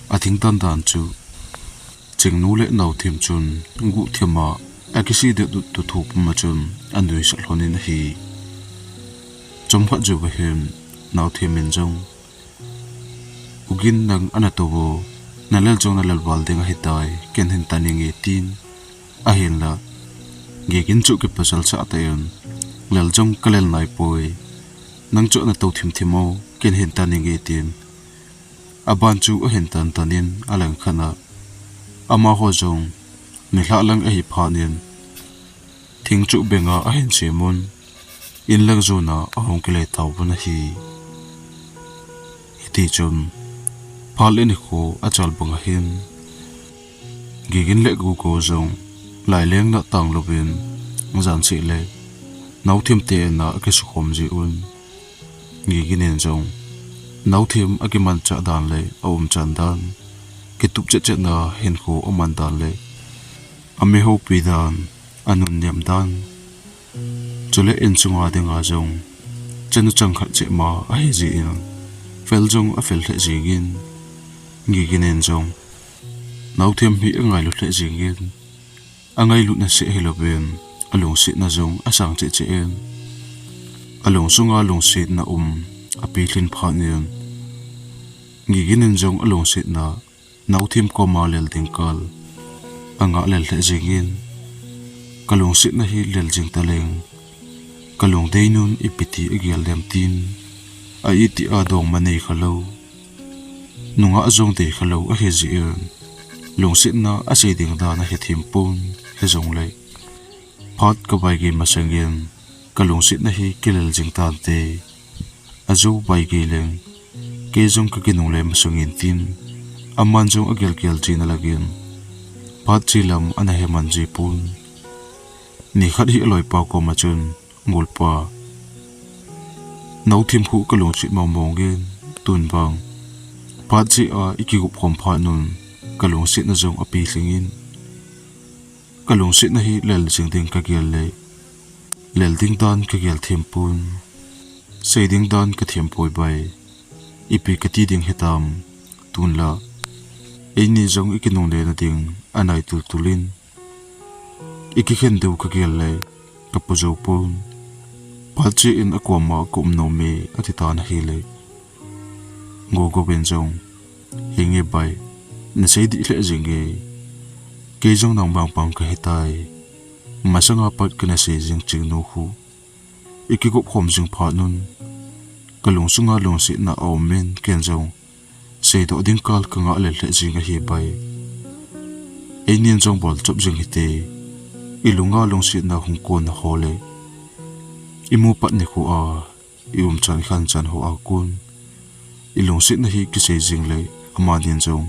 athing tan dan chu Chingnu le Naothem chun guhthim a akisih det ut toh thu puma chun anuisat lhonin ahi. Chomkhat jouva hin Naothem in jong, U Gin, nang ana tou vo, nalel jong nalel val ding ahitai, ken hin tan inge, tin, ahinla Gigin chu kipasalchah tah in, lel jong kalel naipoi, nang chu ana tou thim thim o, ken hin tan inge, tin, aban chu ahin tan tan in alangkhat a, amaho jong nilhah lang ahi phat in, thing chu benga ahin semun, in lang jona ahung kile tauvin ahi. Hitichun, phat le nikho achal banga hin, Gigin le Gogo jong lailengna tanglouvin, jan seh le Naothem te in a akisukhom jeh un, Gigin in jong Naothem akimanchah dan le aumchan dan, kitup chet chetna hinkho aman dan le amihoupi dan, anunnem dan, chule insunga dinga jong chanu chang khat cheh ma ahijeh in, fel jong afel lheh jengin, Gigin in jong Naothem hi angailu lheh jengin, angailutna seh hilouvin, alungsetna jong asang cheh cheh in, alungsunga lungsetna um apilhin phat in, Gigin in jong alungsetna Naothem koma lel ding kal angah lel lheh jengin, kalungsetna hi lel jing taleng, kalungdeinun ipi ti agel dem, tin, a itih a dongma nei khalou, nungah jong dei khalou ahijeh in, lungsetna asei ding dan ahethem pon, hijongle phat kavaigei masangin, kalungsetna hi kilel jing tante, ajou vaigei leng, kei jong kakinungle masangin, tin, aman jong agel gel jin alangin, phat che lam ana heman jipon. Nikhat hi aloipa koma chun, Golpa, Naothem khu kalungset mong mongin, tun vang phat che a ikigup khom phat un, kalungsetna jong apilhingin, kalungsetna hi lel jing ding kagel le, lel ding dan kagel thempon, sei ding dan kathem poi bai, ipi kati ding hitam, tunla eini jong ikinungle na ding anai tultul in, ikikhen diu kagel le, kapo jou pon, phat che in akoma kaum nom e, ati tan ahile, Gogo in jong, henge bai, nasei dih lheh jenge, Kei jong nang bang bang kahitai. Masanga pat kana sei jing Chingnu khu ikigop khom jing phat un, kalungsunga lungsetna aum in ken jong seidoh ding kal kangah lel lheh jing ahi bai. Einin jong bolchop jing hite, ilunga lungsetna hung konna ho le imu pat nikho a ium chan khan chan ho a kon ilungsetna hi kisei jing le, amanin jong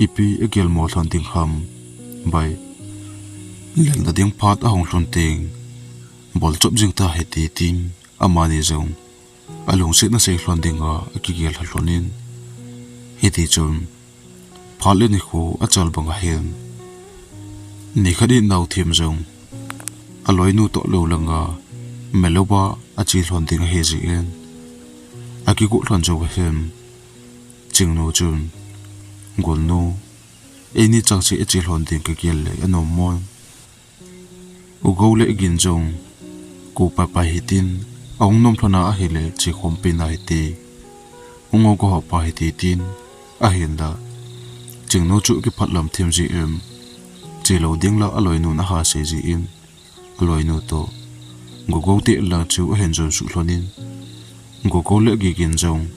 ipi agelmo lhon ding ham bai. Lelna ding phat ahung lhun teng, bolchop jing tahite tin, amani jong alungsetna sei lhon dinga akigel lha lhon in. Hiti chun, phat le nikho achal bang ahin, nikhat in Naothem jong aloinu toh lou langa Melouva ache lhon ding ahi jeh in, akigot lhon jou ahin, Chingnu chun, Golnu, eini chengse ache lhon ding kagel le anom mon. U Gou le Gin jong kou pai pai hitin, ahung nom lhon a ahile che khompi nahite, u Gogou ho pa hite tin, ahinla Chingnu chu kiphat lam them jeh in, che lou ding la aloinun aha sei jeh in, aloinu toh Gogou te lang chu ahin jon suh lhon in, Gogou le Gigin jong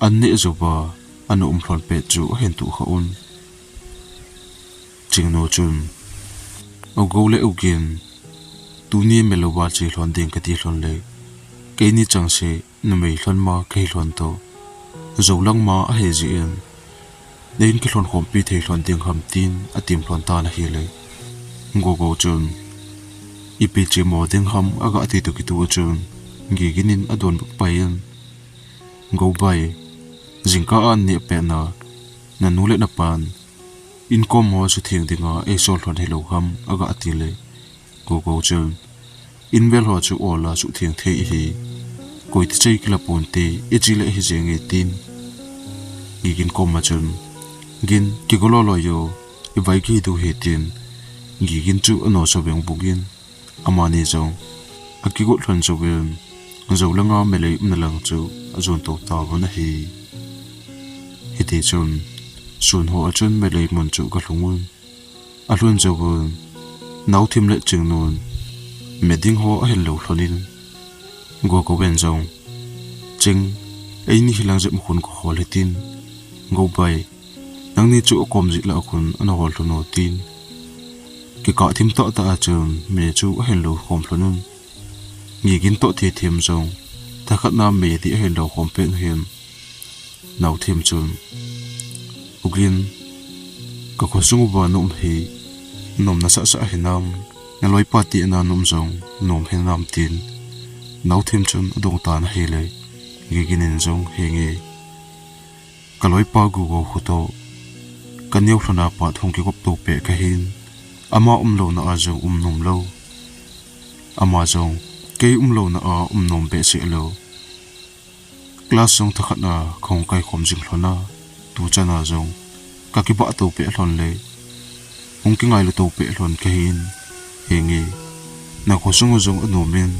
an neh jouva ana um lhon pet chu ahin tuh kha un. Chingnu chun, U Gou le U Gin, tuni Melouva che lhon ding kati lhon le, keini chengse numei lhon ma kahi lhon toh, jou lang ma ahi jeh in, neihin kilhon khompi thei lhon ding ham tin atim lhon tan ahile, Gogou chun, ipi chemo ding ham aga ti toh kitoh chun, Gigin in adonbut pai in, Gou bai, jingkah a an neh petna, nanu le napan in kom ho sutheng dinga eisol lhon hilou ham aga ti le, Gogou chun, in vel ho chu ol a sutheng thei ahi, koi ti chei kila ponte, iche le ahi jenge tin, Gigin kom a chun, Gin, kigo loi loi o, ivai kihi diu ahi tin, Gigin chu ano sa veng buk in, amani jong akigot lhon jouvin, jou langa melei umna lang chu ajon to tauvin ahi. Hiti chun, sun ho a chun melei mun chu aga lhung un, alhun jouvin, Naothem le Chingnun me ding ho ahin lo lhon in, Gogou in jong, Ching, eini hilang jep khun kahol hitin, Gou bai, nangni chu akom jeh la khun ana hol lhon u tin, kikah thim tah tah a chun me chu ahin lo khom lhon un. Gigin toh Thethem jong thakhat na me ti ahin lo khom pet u hin, Naothem chun, U Gin, ka khosung uva na um hi nom nasah sah hinam, naloipa ti ana na um jong nom hinam tin, Naothem chun adong tan ahile, Gigin in jong, Henge, kaloipa Gogou khu toh kaneo lhon a pat hung kigop to peh kahin, ama um louna a jong um nom lou, ama jong kei um louna a um nom behseh lou. Class jong thakhat na kahung kai khom jing lhon a, tuchan a jong kakibah to peh lhon le, hung kingailu to peh lhon kahin, henge, na khosung u jong anom in,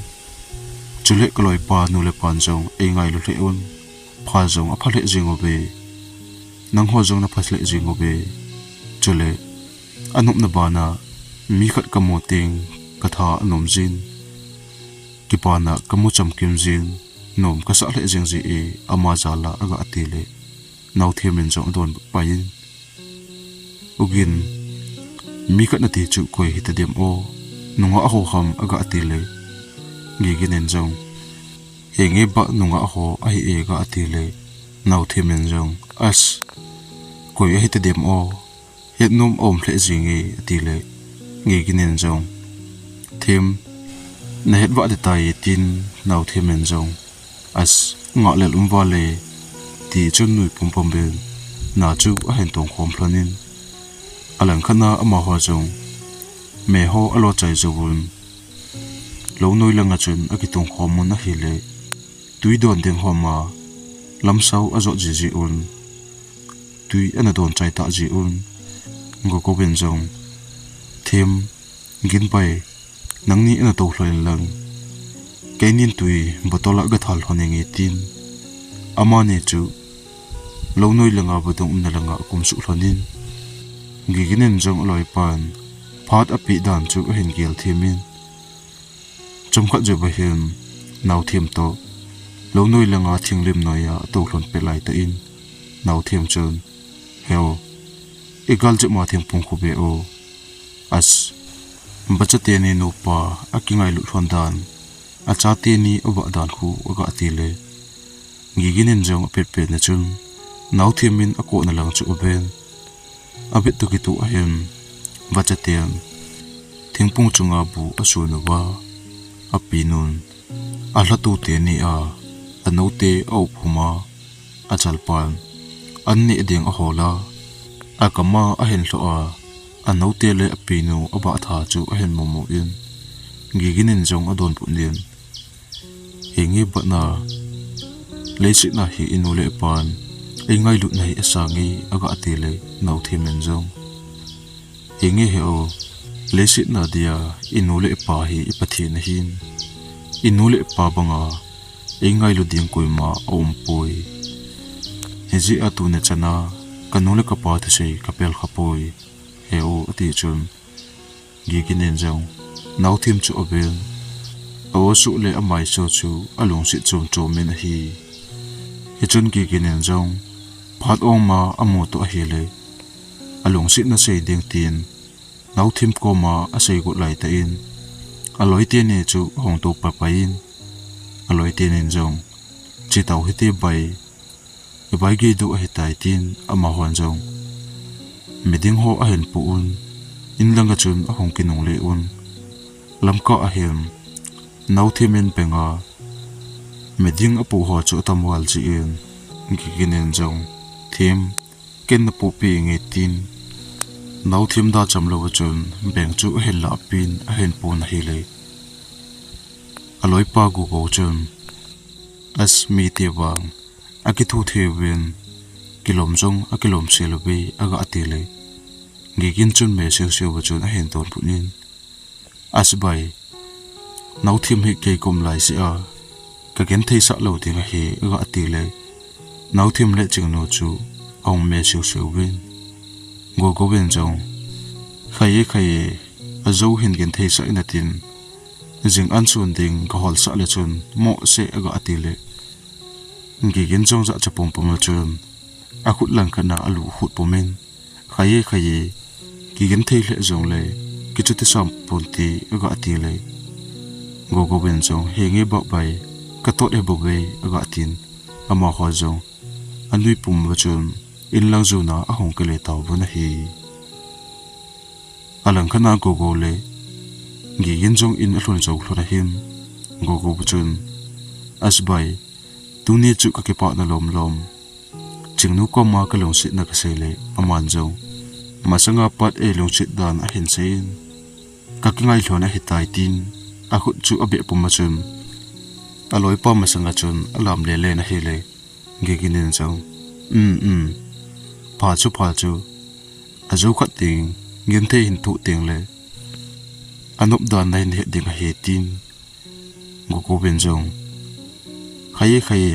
chule kaloipa nu le pan jong eingailu lheh un, pha jong apha lheh jeng uve, nangho jong napha lheh jeng uve, chule anopna bana mi khat kamu teng katha anom jin, kipana kamu chamkim jin, nom kasah lheh jeng ji e, ama jal a aga ti le, Naothem in jong adonbut pai in, U Gin, mi khat nati chu koi hitadem o, nungah ho ham aga ti le, Gigin in jong, Henge ba nungah ho ahi e aga ti le, Naothem in jong, As, koi ahitadem o, hetnom aum lheh jenge ati le, Gigin in jong, Them, nahet vah ding tai tin, Naothem in jong, As, ngah lel um vale, ti chun nui pumpum in na chu ahin tong khom lhon in, alangkhat na amaho jong me ho alo chai jouvun, lou noi langa chun akitung khom un ahile, tui don ding homa lamsao ajot jiji un, tui ana don chai tah ji un, Gogou in jong, Them, Gin bai, nangni ana tou lhon in lang, keinin tui bottle a gathal lhon inge tin, amani chu lou noi langa vadung umna langa akum suh lhon in, Gigin in jong aloipan phat apeh dan chu ahin gel them in, chomkhat jou beh hin Naothem toh lou noi langa thinglim noiya atou lhon peh laitah in, Naothem chun, "He-o, igal jep ma thingphung khu beh-o. As, vacha teni nupa akingailut lhon dan, acha teni avah dan khu," aga ti le. Gigin in jong apet pet na chun, Naothem in akona lang chu aven. Abit toh kitoh ahin, vacha ten thingphung chunga bu asun uva, apenun, alhatu teni a, anoute auphum a, achalpan an neh ding ahol a, akam a ahin lhoh a, anoute le apenu avah tha chu ahin mumu in, Gigin in jong adonbut in, "Henge, bana, leiset a hi inu le ipan eingailutna hi asang e," aga ti le, Naothem in jong, "Henge, he-o, leiset a dia inu le ipa hi i Pathen ahin, inu le ipa banga eingailu ding koima aumpoi. Hijeh a tuni chana kanu le kapa thusei kapel khapoi, he-o," ati chun, Gigin in jong Naothem chu aven. A-o suh le amai suh chu alungset chom chom in ahi. Hichun Gigin in jong phat ong ma amu toh ahile, alungsetna sei ding tin, Naothem koma asei got laitah in, aloi teni chu ahung tou paipai in, aloi teni in jong, "Che tau hite bai, ibai gei diu ahitai," tin amahon jong miding ho ahin pu un, in langa chun ahung kinungle un, lamkah ahin Naothem in beng a miding apu ho chu atam val jin, Gigin in jong, "Them, ken napupi nge," tin Naothem da cham lou a chun beng chu ahin lah pin ahin pon ahile, aloipa Gogou chun, "As, mite vang akithu thei uvin, kilom jong akilom sel uve," aga ti le, Gigin chun me seu seu a chun ahin donbut in, "As bai, Naothem hi kei kom lai jeh a kagenthei sah lou ding ahi," aga ti le, Naothem le Chingnu chu ahung me seu seu vin, Gogou in jong, "Khai e, khai e, ajou hin genthei sah in atin, jing an sun ding kahol sah le chun mo se," aga ti le, Gigin jong jachat pum pum a chun akhut langkhat na alu khut pum in, "Khai e, khai e, kigenthei lheh jongle kichuti sam ponte," aga ti le, Gogou in jong, "Henge, ba bai, katot e, ba bai," aga tin, amaho jong anui pum a chun in lang jona ahung kile tauvin ahi. Alangkhat na Gogou le Gigin jong in alhun jou lhon ahin, Gogou chun, "As bai, tuni chu kakipah na lom lom. Chingnu koma kalungsetna kasei le, aman jong masanga pat eilungset dan ahin sei in, kakingai lhon ahitai," tin akhut chu abeh pum a chun aloipa masanga chun alam le len ahile, Gigin in jong, "Um, um, pha chu, pha chu, ajou khat ding genthei hin thoh teng le anop dan nahin het ding ahi," tin Gogou in jong, "Khai e, khai e,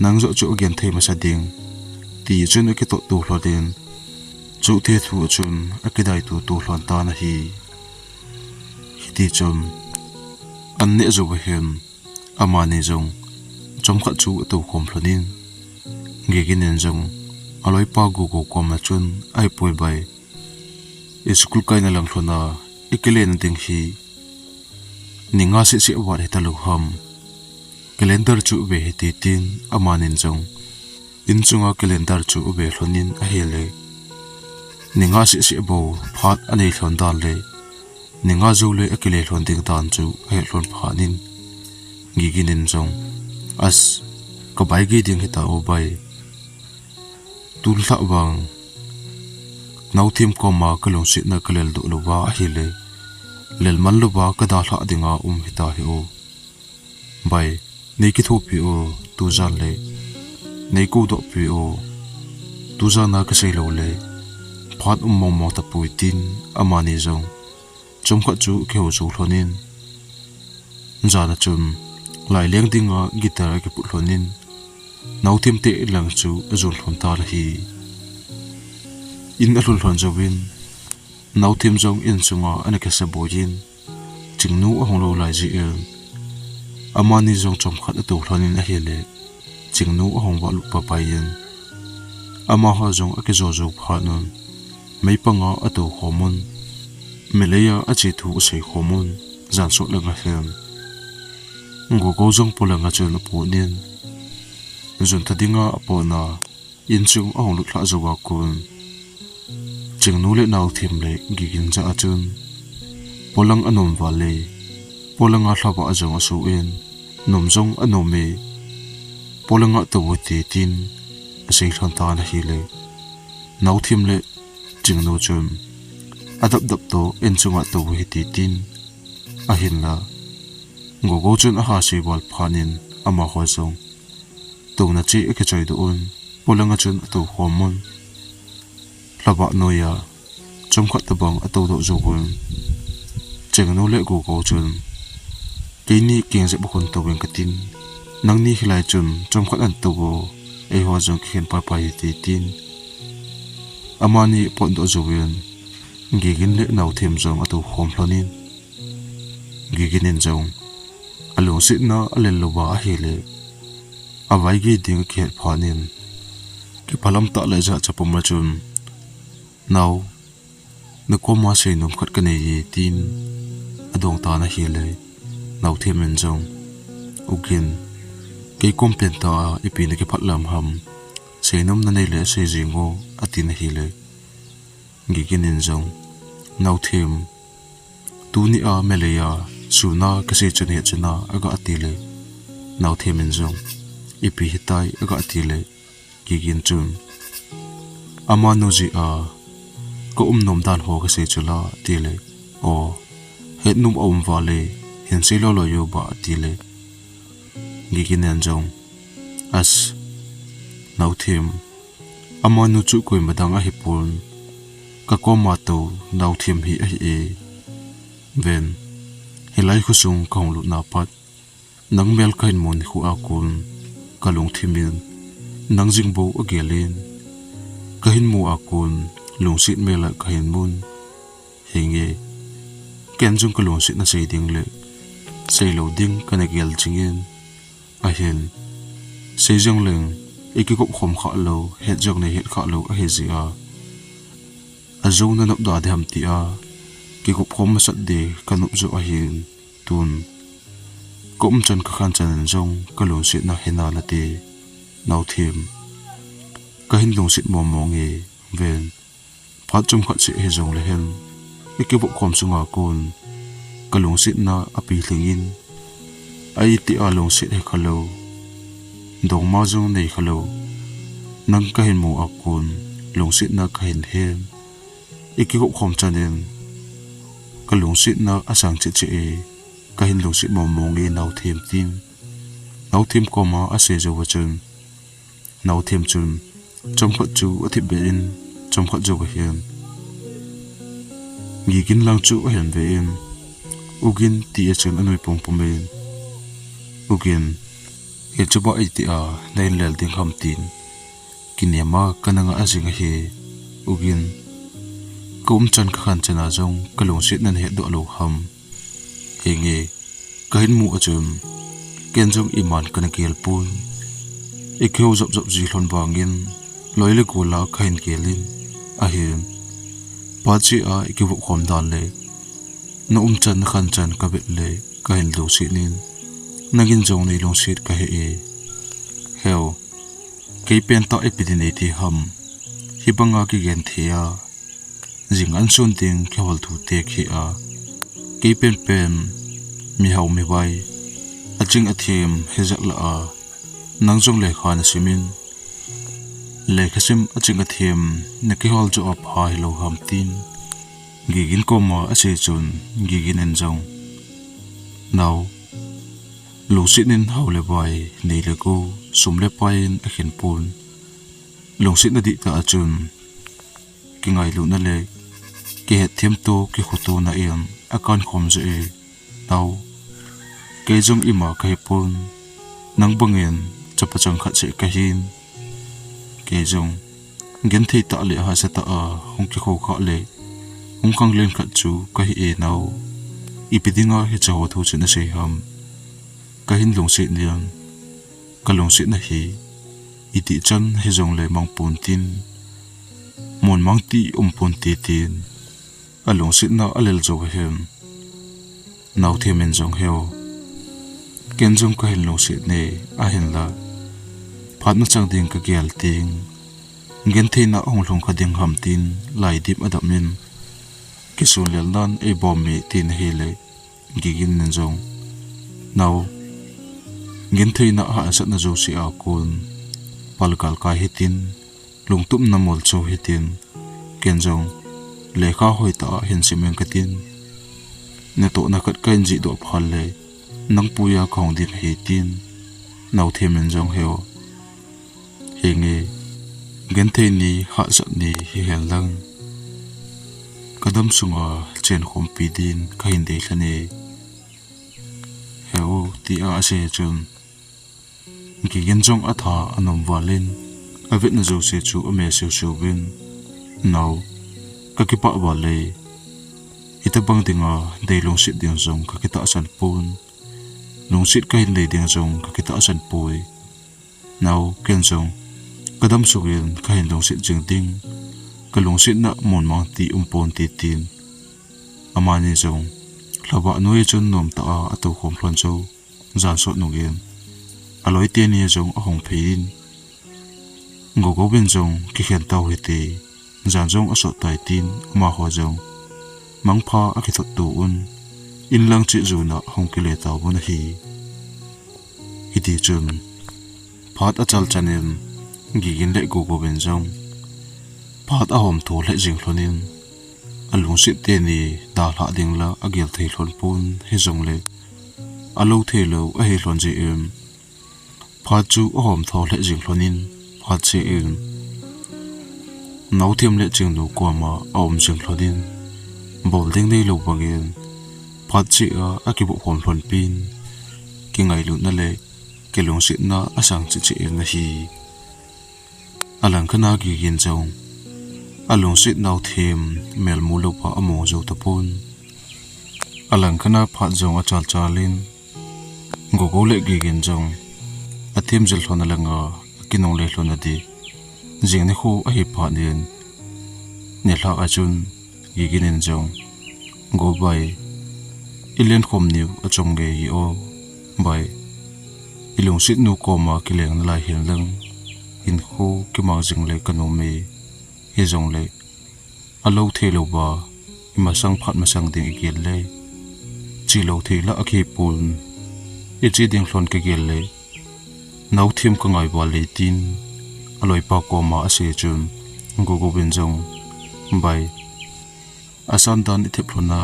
nang joh chu agenthei masa ding," ti chun akitot to lhon in, chuthe thu a chun akidai to to lhon tan ahi. Hiti chun an neh jou beh hin, amani jong chomkhat chu atou khom lhon in, Gigin in jong aloipa Gogou koma chun, "Ahipoi bai, i school kaina lang lhon a ikile na ding hi ni nga seh seh vat hita lou ham. Calendar chu ve hite," tin amani jong in chunga calendar chu ave lhon in ahile, ni nga seh seh bou phat anei lhon dan le ni nga jou le akile lhon ding dan chu ahet lhon phat in, Gigin in jong, "As, kabai gei ding hita o bai. Tulha vang Naothem koma kalungsetna kalel doh louva ahile, lel man louva kadalhah dinga um hita hi o. Bai, nei kithopi o, tujan le nei koudoh pi o, tujan a kasei lou le phat um mong mong tapoi," tin amani jong chomkhat chu akihou jou lhon in, jan a chun laileng dinga guitar akiput lhon in, Naothem te in lang chu ajon lhon tan ahi. In alhun lhon jouvin, Naothem jong insunga ana kisa boiyin, Chingnu ahung lou lai jeh in, amani jong chomkhat atou lhonin ahile, Chingnu ahung vah lut paipai in, amaho jong akijo jou phat un, meipanga atou khom un, Malay a ache thu asei khom un, jan sot langa hin Gogo jong polanga chun apot in, jun tha dinga apotna, insung ahung lut lhah jouva kon, Chingnu le Naothem le Gigin jah a chun, polang anom val e, polanga lhavah jong asoh in, nom jong anom e, polanga tou u hite tin, asei lhon tan ahile, Naothem le Chingnu chun, adap dap toh insunga tou u hite tin, ahinla, Gogo chun aha sei val phat in, amaho jong, touna che akichoi doh un, polanga chun atou khom un, lhavah noiya, chomkhat tobang atou doh jou un, Chingnu le Gogo chun, keini keng jep a kon tou ing katin, nangni hilai chun chomkhat natou u, eiho jong kikhen paipai hite tin, amani apot doh jouvin, Gigin le Naothem jong atou khom lhonin, Gigin in jong, alungsetna alel louva ahile, avaigei ding akihet phat in, kiphalam tah le jachat puma chun, Nao, nakoma seinom khat kanei e tin, adong tan ahile, Naothem in jong, U Gin, kei kom penta a ipi nakiphat lam ham, seinom nanei le sei jing o, atin ahile, Gigin in jong, Naothem, tunia Malay a, suna kasei chu nahet chuna, aga tile, Naothem in jong, ipi hitai, aga tile, Gigin chun, amanu jeh a, kaum nom dan ho kasei chu la, tile, o, hetnom aum val e, hin sei loi loi o ba, tile, Gigin in jong, as, Naothem, amanu chu koima dang ahipon, kakoma tou Naothem hi ahi e, ven, hilai khosung kahung lutna pat, nang mel kahin mu nikho a kon, kalungthim in, nang jing bou agel in, kahin mu a kon, lungset mel a kahin mun, henge, ken jong kalungsetna sei ding le, sei lou ding kana gel jingin, ahin, sei jongleng, ikikop khom kha lou, het jong nei het kha lou ahi jeh a, ajou nanop da ding ham tia, kikop khom masat ding kanop joh ahin, tun, kaumchan kakhanchan in jong kalungsetna hina nate, Naothem, kahin lungset mong mong e, ven, phat chomkhat seh hijongle hen, ikivop khom sunga kon, kalungsetna apilhing in, a itia lungset hikha lou, dongma jong nei kha lou, nang kahin mu a kon, lungsetna kahin hen, ikivop khom chan in, kalungsetna asang cheh cheh e, kahin lungset mong mong e Naothem tin, Naothem koma asei jouva chun, Naothem chun, chomkhat chu athip beh in, chomkhat jouva hin, Gigin lang chu ahin ve in, U Gin tia chun anui pum pum in, U Gin, hichu ba itia nahin lel ding ham tin, kinema kana ngah jing ahi, U Gin, kaumchan kakhanchan a jong kalungsetna nahet doh lou ham, henge, kahin mu a chun, ken jong iman kana gel pon, ikihou jop jop ji lhon vangin, loi le gol a kahin gel in, ahin, phat cheh a ikivop khom dan le, naumchan nakhanchan kavet le, kahin lungset in, nangin jong nei lungset kahe e, heu, kei pentah ipi din eiti ham, hibanga kigenthei a, jing an sun ding kihol thu te khi a, kei penpen, mihao mivai, aching athem hijat lah a, nang jong lekha nasim in, lekha sim aching athem nakihol joh a pha hilou ham tin, Gigin koma asei chun, Gigin in jong, Nao, lungset in hao le vai, nei le gou, sum le pai in akhen pon, lungsetna dihtah a chun, kingailutna le kihetthem to kikhotona in akan khom joh e, Nao, kei jong ima kahipon, nang bangin chapa chang khat seh kahin, kei jong genthei tah le hahsa tah a hung kikho khah le, Hung khanglen khat chu kahi e nao. Ipi dinga hiche ho thu chu nasei ham? Kahin lungset nin, kalungsetna hi itih chan hijongle mang pon tin, mun mang ti um pon te tin, alungsetna alel jou ahin. Naothem in jong heu, ken jong kahin lungset e, ahinla phat nachang ding kagel teng, gentheina ahung lhung kha ding ham tin, lai dip adam in, kisun lel nan eibom e, tin ahile, Gigin in jong, nao, gentheina hahsatna jouse a kon, palgal kai hitin, lungtup na mol chu hitin, ken jong lekha hoitah a hin sim ing katin, natohna khat kahin jih doh phat le, nang puiya kahung ding ahi tin, Naothem in jong heu, henge, genthei ni, hahsat ni hihen lang, kadam sunga chenkhompi din kahin deilhen e, heu, tia asei chun, Gigin jong atha anom val in, avetna jouse chu ame seuseuvin, nao, kakipah val e, hitobang dinga dei lungset ding jong kakitahsan pon, lungset kahin nei ding jong kakitahsan poi. Nao, ken jong kadam sungin kahin lungset jing ding, kalungsetna mun mang ti um ponte tin, amani jong lhavah noiya chun nomtah a atoukhom lhon jou. Jan sot nungin aloi teni jong ahung phei in, Gogou in jong, kikhen tau hite, jan jong asot tai tin, amaho jong mangpha akithot to un, in lang cheh jona hung kile tauvin ahi. Hitichun phat achal chanin, Gigin le Gogou in jong phat ahom tho lheh jing lhonin, alungset teni dalhah ding la agel thei lhon pon, hijongle alou theilou ahi lhon jeh in, phat chu ahom tho lheh jing lhonin, phat cheh in Naothem le Chingnu koma aum jing lhonin, bol ding neilou bangin, phat cheh a akibop khom lhon pin, kingailutna le kilungsetna asang cheh cheh in ahi. Alangkhat a Gigin jong alungset Naothem mel mu lou pa amu jou tapon. Alangkhat a phat jong achal chalin, Gogou le Gigin jong athem jil lhon a langa akinungle lhon a di jing nikho ahi phat in, nilhah a chun Gigin in jong, Gou bai, ilenkhom niu achom ngei hi o, bai, ilungset nu koma kileng nalai hen lang, hinkho kimang jing le kanom e, hijongle alou theilou va imasang phat masang ding igel le, chelou thei la akipon, iche ding lhon kagel le, Naothem kangai val e tin, aloipa koma asei chun, Gogou in jong, bai, asan dan ithep lhon a,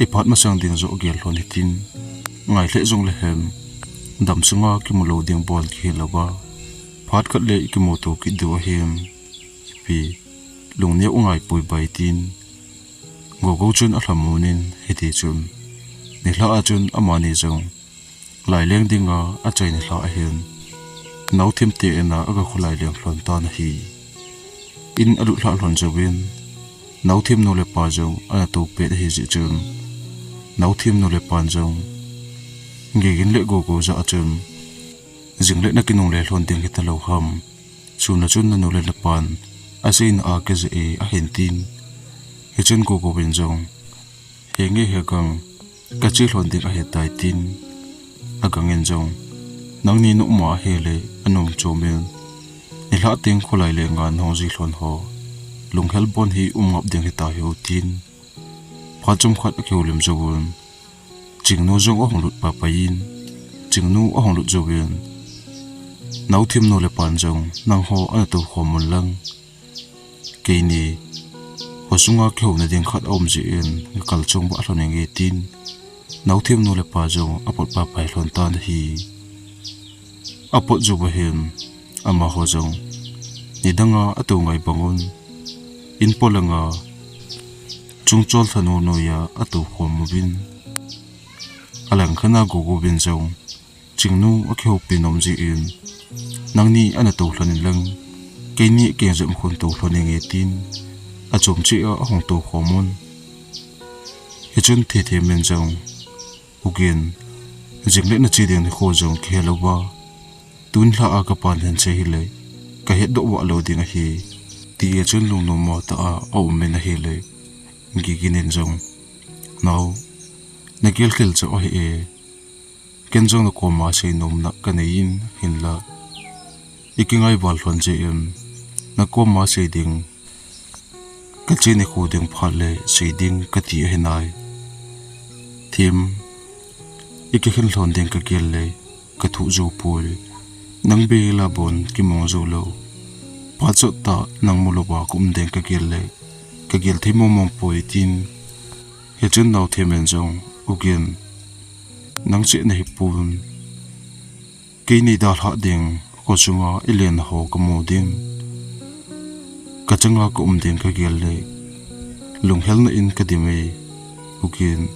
iphat masang ding joh gel lhon hitin, ngai lheh jongle hem, damsunga kimu lou ding bon kihi louva, phat khat le ikimuto kit diu ahem, ipi, lungneo angai poi bai tin, Gogou chun alhamon in hitichun, nilhah a chun amani jong laileng dinga achaina lhah ahin, Naothem te in a aga kholaileng lhon tan ahi. In alut lhah lhon jouvin, Naothem nu le pa jong ana to pet ahi jeh chun, Naothem nu le pan jong Gigin le Gogou jah a chun, jing le nakinungle lhon ding hita lou ham, sun a chun nanu le napan aseina a kajah e ahin tin, hichun Gogou in jong, henge hegang, kache lhon ding ahitai tin, agang in jong, nangni noma ahile anom chom in, nilhah teng kholai le nga nahung ji lhon ho, lunghel bon hi um ngap ding hita hiu tin, phat chomkhat akihoulim jouvun, Chingnu jong ahung lut paipai in, Chingnu ahung lut jouvin, Naothem nu le pan jong, nangho ana toukhom un lang, keini khosunga kihouna ding khat aum jeh in, gakal chunga lhon inge tin, Naothem nu le pa jong apot paipai lhon tan ahi. Apot jouva hin, amaho jong nidanga atou ngai bangun, in polanga chungchol thanu noiya atoukhom uvin, alangkhat a Gogou in jong, Chingnu akihoupi nom jeh in, nangni ana tou lhon in lang, keini akeng jep khun tou lhon inge tin, achom cheh a ahung toukhom un, Hichun Thethem in jong, U Gin, jing le nache ding nikho jong kihe louva, tun lha a kapan hen che hile, kahetdoh vah lou ding ahi, ti e chun lungnom mo tah a aum in ahile, Gigin in jong, Nao, nagel khel chu ahi e, ken jong nakoma seinomna kanei in hinla, ikingai val lhon jeh in, nakoma sei ding, kache nikho ding phat le sei ding kati ahi nai. Them, ikikhen lhon ding kagel le, kathoh jou poi. Nang bela bon kimong jou lou. Phat chot tah nang mu louva kaum ding kagel le, kagel thei mong mong poi tin. Hichun Naothem in jong, U Gin, nang cheh nahi pon. Kei neidalhah ding, khosunga ilen ho kamu ding, kachanga kaum ding kagel le, lunghelna in kadim e, U Gin,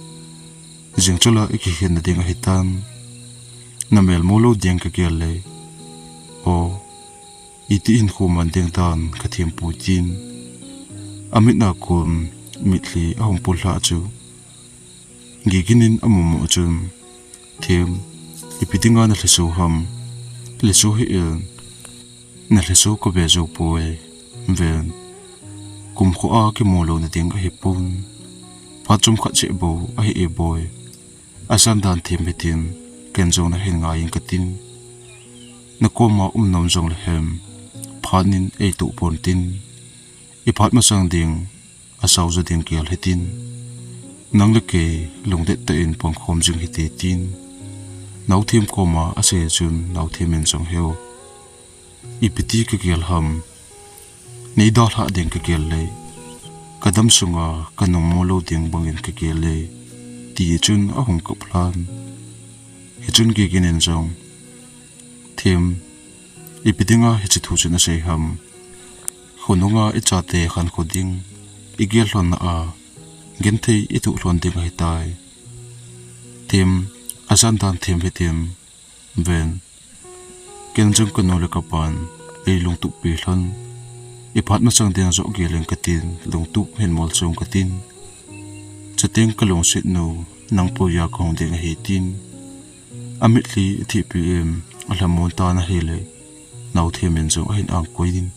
jing chula ikikhenna ding ahitan, namel mu lou ding kagel le, o, iti hinkho man ding dan kathem poi tin, amit a kon mitlhi ahung pullhah chu, Gigin in amu mu chun, Them, ipi dinga nalhiso ham, lhiso hih in, nalhiso kave jou poi, ven, kumkho a kimu louna ding ahipon, phat chomkhat cheh bou ahi e boi, asan dan them hitin, ken jong nahin ngai in katin, nakoma um nom jongle hem, phat in eitoh pon tin, iphat masang ding, asao jo ding gel hitin, nang le kei lungdet tah in pangkhom jing hite tin, Naothem koma asei chun Naothem in jong, Heu, ipiti kagel ham, neidalhah ding kagel le, kadam sunga kanung mu lou ding bangin kagel e, ti chun ahung kap lhan. Hichun Gigin in jong, Them, ipi dinga hiche thu chu nasei ham, khonunga ichate khankho ding, igel lhonna a, genthei ithoh lhon ding ahitai. Them, asan dan them hitin, ven, ken jong kanu le kapan eilungtup pi lhon, iphat masang ding joh gel in katin, lungtup hin mol chom katin, chuteng kalungset nu, nang puiya kahung ding ahi tin, amitlhi ithihpi in alhamon tan ahile, Naothem in jong ahin angkoi in,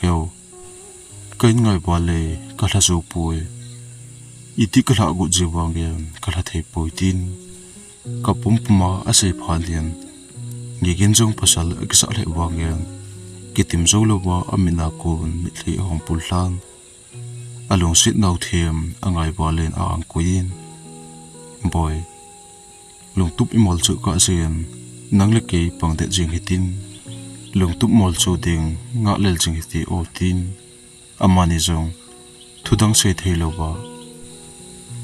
Heu, kahin ngai val le kalha jou poi, iti kalhah got ji vangin kalha thei poi tin, kapumpuma asei phat in, Gigin jong pasal akisah lheh vangin, kitim jou louva amit a kon mitlhi ahung pullhan, alungset Naothem angai val in aangkoi in, Boi, lungtup imol chu kahsen, nang le kei pangdet jing hitin, lungtup mol chu ding ngahlel jing hite o tin, amani jong thudang sei thei louva,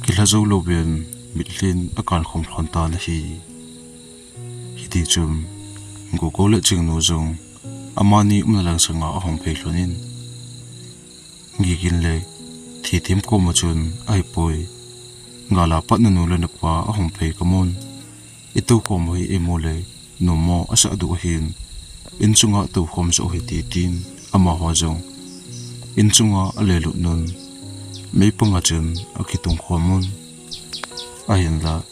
kilha jou louvin mitlhin akankhom lhon tan ahi. Hitichun, Gogo le Chingnu jong amani umna lang sanga ahung phei lhonin, Gigin le Thethem koma chun, Ahipoi, gala pat nanu le napa ahung phei kamun, itou khom u hi imu le, nommo asah duh ahin, insunga toukhom joh u hite tin, amaho jong insunga alelut un, meipanga chun akitung khomun. Ahinla,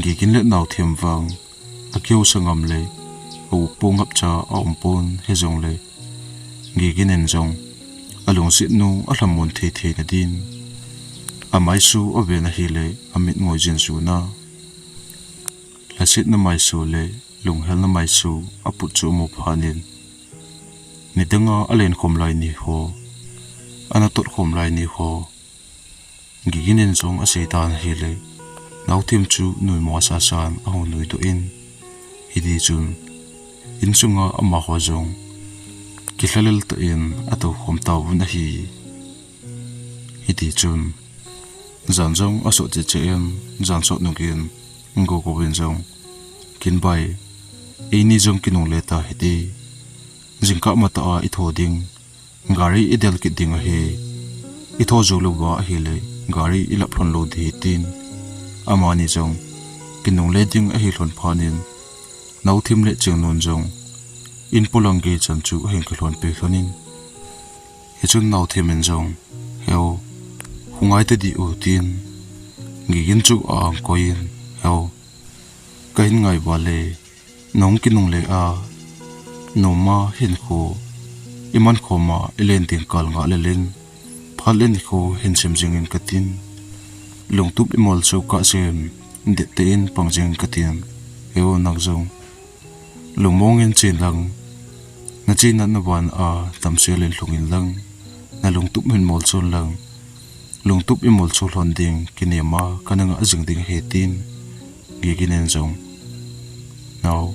Gigin le Naothem vang akihousah ngam le, aupo ngapcha aumpon hijongle, Gigin in jong alungsetnu alhamon thei theina din, amaisu aven ahile, amit ngoi jin juna, lhasetna maisu le lunghelna maisu aput chu amu phatnin, nidanga alenkhom lai niho, ana totkhom lai niho, Gigin in jong aseitan ahile, Naothem chu nuimo sasan ahung nuidoh in, hitichun, insunga amaho jong kilhalel tah in atoukhom tauvin ahi. Hitichun, jan jong asot cheh cheh in, jan sot nungin, Gogo in jong, Kinbai, eini jong kinungle ta hite, jingkah matah a itho ding, gari idel kit ding ahi, itho jou louva ahile, gari ilap lhon lou ding ahi tin, amani jong kinungle ding ahi lhon phatnin, Naothem le Chingnun jong in polang gei chan chu ahin kilhonpi lhonin, hichun Naothem in jong, Heu, hung ngai tadih o, tin, Gigin chu a-ang koi in, Heo, kahin ngai val e, nahung kinungle a, noma hinkho iman khom a ilen ding kal ngah lel in, phat le nikho hin sem jing in katin, lungtup imolso kah sem, dettah in pang jing in katin, Heo, nang jong lungmong in chen lang, nachena navan a damsel in lhung in lang, nalungtup hin molso in lang, lungtup imolso lhon ding kinem a kana ngah jing ding ahi, tin Gigin in jong, Nao,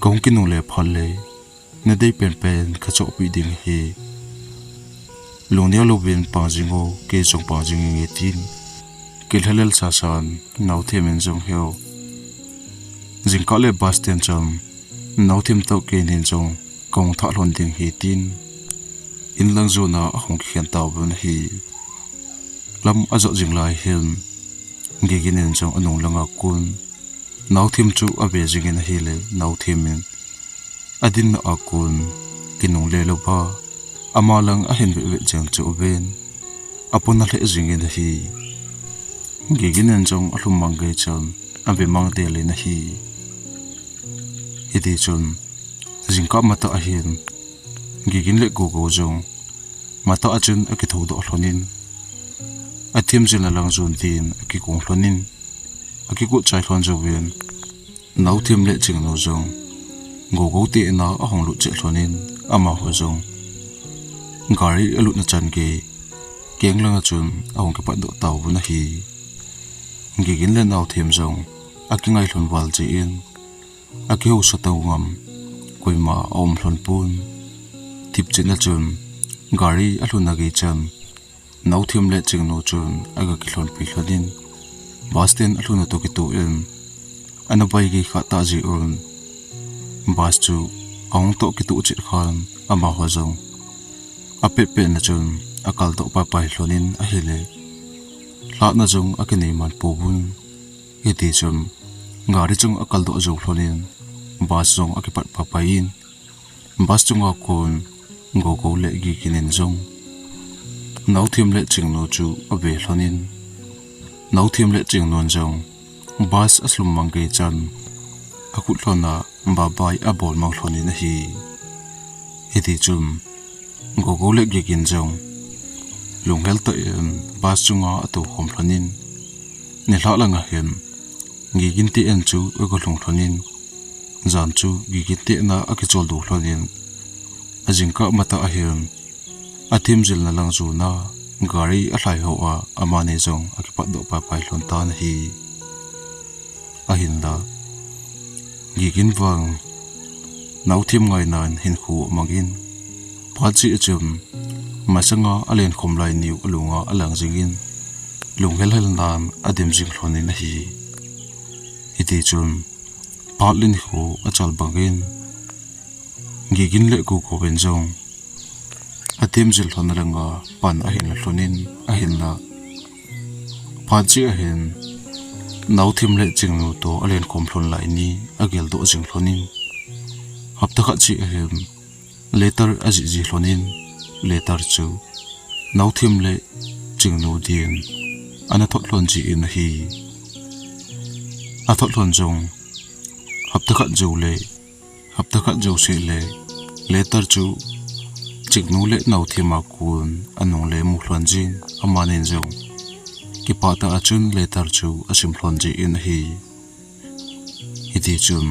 kahung kinungle phat le nadei penpen kachohpeh ding ahi. Lungneo louvin pang jing o, kei jong pang jing inge, tin kilhalel sasan Naothem in jong, Heo, jingkah le bus stand chun Naothem toh keinin jong kahung thah lhon ding ahi, tin in lang jona ahung kikhen tauvin ahi. Lam ajot jing lai hin, Gigin in jong anung langa kon Naothem chu ave jing in ahile, Naothem in adinna a kon kinungle louva, ama lang ahin vetvet jeng chu aven, apona lheh jing in ahi. Gigin in jong alhum mang gei chun ave mang del in ahi. Hitichun, jingkah matah ahin, Gigin le Gogo jong matah a chun akithoudoh lhon in, athemjilna lang jon din akikong lhon in, akikot chai lhon jouvin, Naothem le Chingnu jong Gogo te in a ahung lut cheh lhon in, amaho jong gari alutna chan gei keng langa chun ahung kipatdoh tauvin ahi. Gigin le Naothem jong akingai lhon val jeh in, akihousa tou ngam, koima aum lhon pon. Thipchetna chun, gari alhunna gei chan, Naothem le Chingnu chun aga kilhonpi lhon in, bus stand alhunna toh kitoh in, ana vai gei kha tah jeh un, bus chu ahung toh kitoh chet khan, amaho jong apetpetna chun akaldoh paipai lhon in ahile, lhahna jong akinei man pouvin. Hitichun, gari chung akaldoh jou lhon in, bus jong akipat paipai in, bus chunga kon Gogo le Gigin in jong Naothem le Chingnu chu ave lhon in, Naothem le Chingnun jong bus alhum mang gei chan, akhut lhon a bye bye abol mang lhon in ahi. Hitichun, Gogo le Gigin jong lunghel tah in bus chunga atou khom lhon in, nilhah langa hin Gigin te in chu aga lhung lhon in, jan chu Gigin te in a akicholdo lhon in, ajingkah matah ahin, athemjilna lang jona gari alhai ho a, amani jong akipatdoh paipai lhon tan ahi. Ahinla, Gigin vang Naothem ngainan hinkho amang in, phat cheh a chun masanga alenkhom lai niu alunga alang jing in, lunghel hel nan adim jing lhon in ahi. Hitichun, phat le nikho achal bang in, Gigin le Gogo in jong athemjil lhon langa pan ahin la lhon in, ahinla, phat cheh a hin Naothem le Chingnu toh alenkhom lhon lai ni ageldoh jing lhon in, hapta khat cheh a hin letter ajih ji lhon in, letter chu Naothem le Chingnu din ana thot lhon ji in ahi. Athot lhon jong hapta khat jou le, hapta khat jouse le, letter chu Chingnu le Naothem a kon anungle mu lhon jin, amanin jong kipah tah a chun letter chu asim lhon ji in ahi. Hitichun,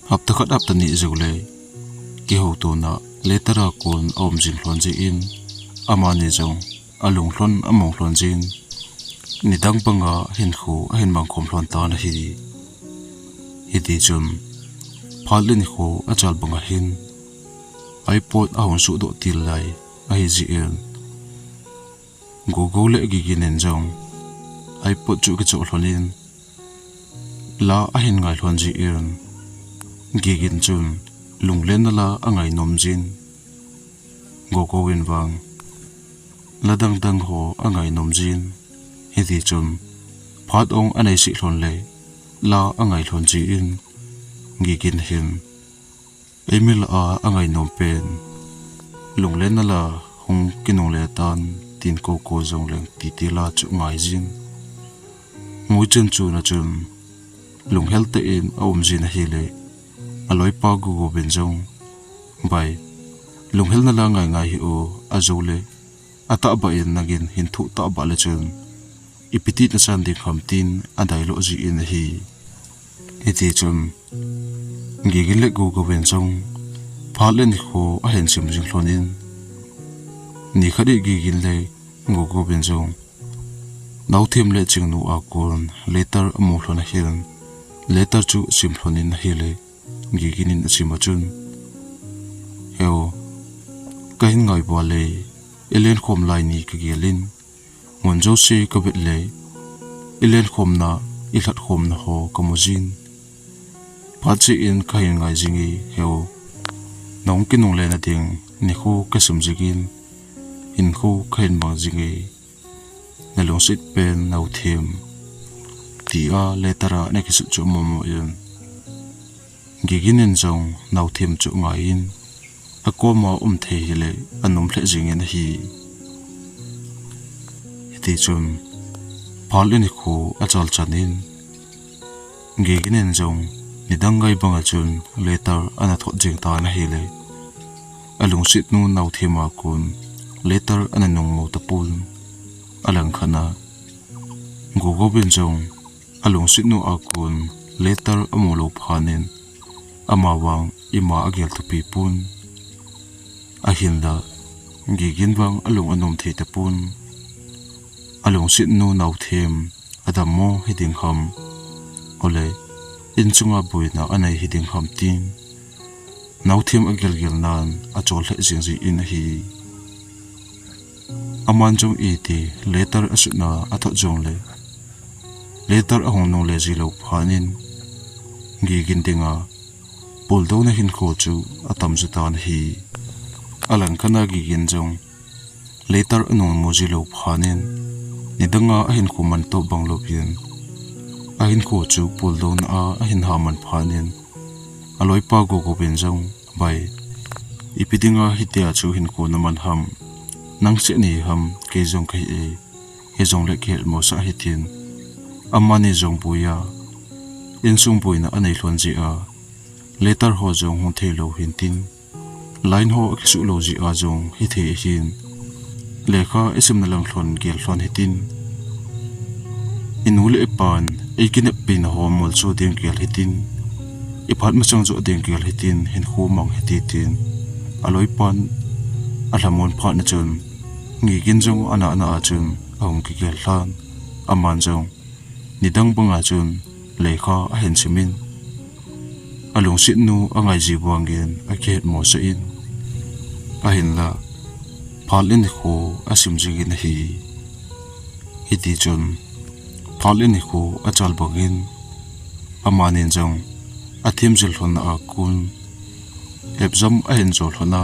hapta khat hapta ni jou le, kihoutona letter a kon aum jing lhon ji in, amani jong alung lhon among lhon jin, nidang banga hinkho ahin mangkhom lhon tan ahi. Hitichun, phat le nikho achal banga hin, iPod ahung suhdoh til lai ahi ji in, Gogo le Gigin in jong iPod chu akichoh lhon in, la ahin ngai lhon ji in, Gigin chun lunglenna la angai nom jin, Gogo in vang la dangdang ho angai nom jin, hitichun phat ong anei sih lhon le la angai lhon ji in, Gigin hin eimi la a angai nom pen lunglenna la hung kinungle tan, tin Gogo jong leng titi la chu angai jin, Ngui chen chun a chun lunghel tah in a um jin ahile, a loipa Gogo vin jong, "Bai, lunghel na la ngai ngai hih o, a jou le, a tahbeh in nangin hin thoh tahbeh le chun, ipi ti na san ding ham," tin a dai lo jin ahi. Hiti chun, Gigin le Gogo vin jong, phat le nikho a hin sim jing lhon in, ni khat hi Gigin le Gogo vin jong, Naothem le Chingnu a kon letter a mu lhon ahin, letter chu sim lhon in ahile, Gigin in a sim a chun, "He o, ka hin ngai val e, i lenkhom lai ni ka gel in, mun jouse ka vet le, i lenkhomna, i lhatkhomna ho ka mu jin. Phat cheh in ka hin ngai jing e, he o, nahung kinungle na ding nikho ka sim jing in, hinkho ka hin mang jing e, na lungset pen Naothem," tia letter a ana kisut chu momo in, Gigin in jong Naothem chu ngai in, a koma um thei hile a nom lheh jing in ahi. Hiti chun, phat le nikho a chal chan in, Gigin in jong nidang ngai banga chun letter ana thot jing tan ahile, a lungset nu Naothem a kon letter ana nung mu tapon. A langkhat a, Gogo vin jong a lungset nu a kon letter a mu lou phat in, ama vang ima a gel thupi pon. Ahinla, Gigin vang a lung a nom thei tapon. A lungset nu Naothem a dam mo hi ding ham, ole, in chunga boina a nei hi ding ham tin, Naothem a gel gel nan a chol lheh jing jin ahi. Aman jong iti letter a sutna a thot jong le, letter a hung nungle ji lou phat in, Gigin dinga puldouna hinkho chu a tam ju tan ahi. A langkhat a Gigin jong letter a nung mu ji lou phat in, nidang a a hinkho man toh bang louvin, a hinkho chu puldouna a a hin ha man phat in, a loipa Gogo vin jong, "Bai, ipi dinga hitia chu hinkho na man ham, nang seh nahi ham, kei jong ka hi e, hijongle kihet mosah hih in," tin, amani jong boi a, insung boina a nei lhon jeh a, letter ho jong hung thei lou hin tin, line ho a kisuh lou jeh a jong hithei ahin, lekha i simna lang lhon gel lhon hih in, i nu le i pan ei kineppi na ho molso ding gel hih in, i phat masang jo ding gel hih in, hinkho mang hih in, tin a loipan a lhamon phat na chun, Gigin jong a nahna a chun a hung kigel lhan, aman jong nidang banga chun lekha a hin sim in, a lungset nu a ngai ji vangin a kihet mosah in, ahinla, phat le nikho a sim jing in ahi. Hiti chun, phat le nikho a chal bangin, amani jong a thim jil lhon a kon, exam a hin jo lhon a,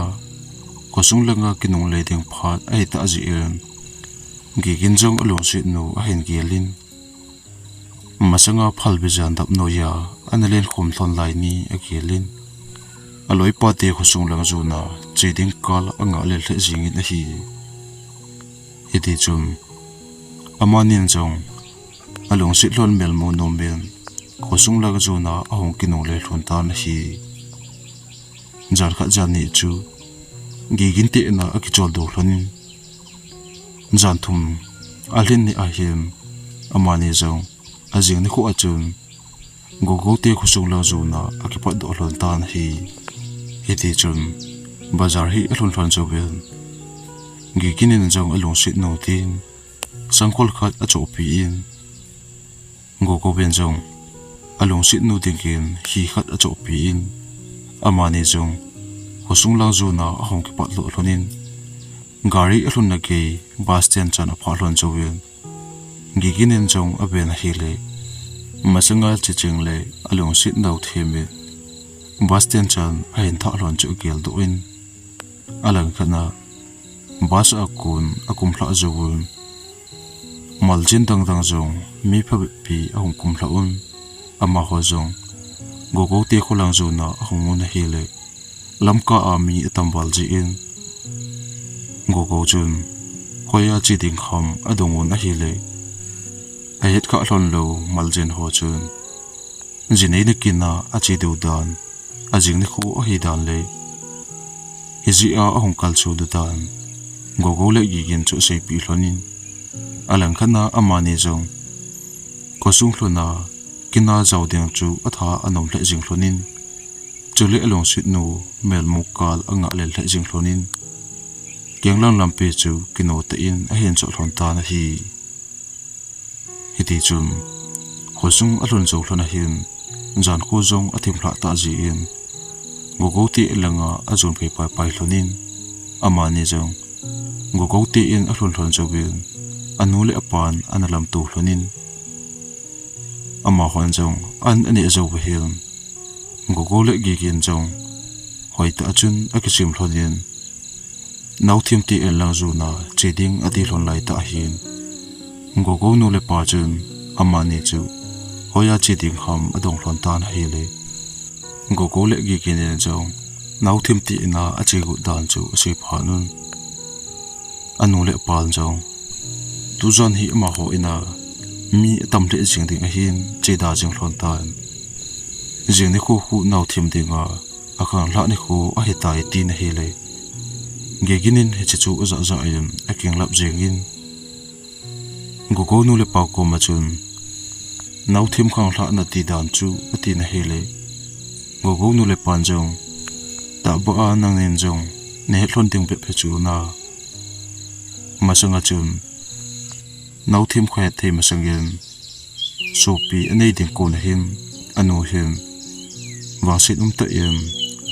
khosung langa kinungle ding phat ahi ta jeh in, Gigin jong a lungset nu a hin gel in, masanga phalbi jan dap noiya ana lenkhom lhon lai ni a gel in, a loipa te khosung lang jona che ding kal a ngah lel lheh jing in ahi. Hiti chun, amani jong a lungset lhon mel mu nom in, khosung lang jona a hung kinungle lhon tan ahi. Jan khat jan ni chu Gigin te in a kichol doh lhon in, jan thum a lhin ni ahin, amani jong a jing nikho a chun Gogo te khosung lang jona a kipat doh lhon tan ahi. Hiti chun, bazar hi a lhun lhon jouvin, Gigin in jong a lungset nu dingin sangkhol khat a chohpeh in, Gogo vin jong a lungset nu dingin hi khat a chohpeh in, amani jong khosung lang jona a hung kipat doh lhon in, gari a lhunna gei bus stand chan a phah lhon jouvin, Gigin in jong a ven ahile, masanga che cheng le a lungset Naothem in bus stand chan a hin thah lhon chu a gel doh in, a langkhat a bus a kon a kumlhah jouvun, maljin dang dang jong mi phabep pi a hung kumlhah un, amaho jong Gogo te kho lang jona a hung un ahile, lamkah a mi a tam val jeh in, Gogo chun hoiya che ding ham a dong un ahile, ahet khah lhon lou maljin ho chun, jinei nakin a ache diu dan, ajing nikho ahi dan le hijeh a ahung kalsou diu dan, Gogo le Gigin chu aseipeh lhon in, alangkhat a amani jong khosung lhun a kin a jao ding chu atha anom lheh jing lhon in, chule alungset nu melmu kal angah lel lheh jing lhon in, kenglang lampi chu kino tah in ahin choh lhon tan ahi. Hiti chun, khosung alhun jou lhon ahin, jan kho jong athim lhah tah jeh in, Gogo te in lang a ajon phei pai pai lhon in, amani jong Gogo te in alhun lhon jouvin, anu le apan ana lamto lhon in, amahon jong an aneh jou uva hin, Gogo le Gigin jong hoitah a chun akisem lhon in, Naothem te in lang jon a che ding ati lhon lai tah hin, Gogo nu le pa chun amani chu hoiya che ding ham adong lhon tan ahile, Gogo le Gigin in jong Naothem te in a ache got dan chu asei phat un, anu le apan jong, tujan hi amaho in a mi atam lheh jing ding ahin, che da jing lhon tan. Jing nikho khu Naothem ding a akhanglhah nikho ahitai, tin ahile, Gigin in hiche chu ajah jah in akinglap jeng in, Gogo nu le pa koma chun, Naothem khanglhah nati dan chu, atin ahile, Gogo nu le pan jong, tahbeh a nangnin jong nahet lhon ding bep hi chu na. Masang a chun, Naothem kho het thei masang in, sopi anei ding kon ahin, anu hin vangset um tah in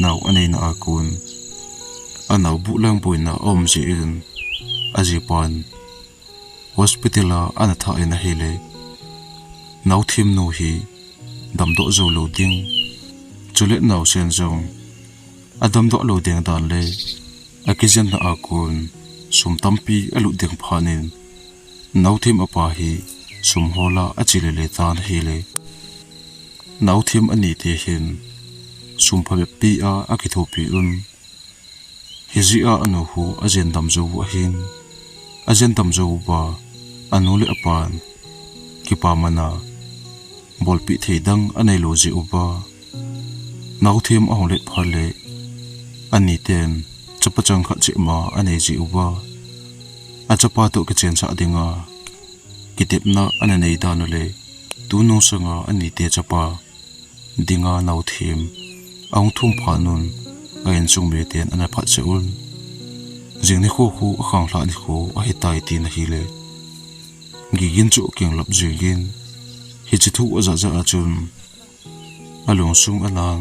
nao aneina a kon, anao buh lang boina aum jeh in, ajipan hospital a ana thah in ahile, Naothem nu hi damdoh jou lou ding, chule naosen jong adamdoh lou ding dan le akijenna a kon sum tampi alut ding phat in, Naothem apa hi sum hol a ache lele tan ahile, Naothem anite hin sum phabep pe a akithopi un. Hijeh a anu khu ajen dam jou u ahin, ajen dam jou uva anu le apan kipaman a bolpeh thei dang anei lou jeh uva, Naothem ahung let phat le aniten chapa chang khat cheh ma anei jeh uva, achapa toh kichensah dinga kitepna ana nei dan u le, tunung sanga anite chapa dinga Naothem ahung thum phat un, a insung miten ana phatsah un, jing nikho khu akhanglhah nikho ahitai, tin ahile, Gigin chu akinglap jing in, hiche thu ajah jah a chun alungsung anan,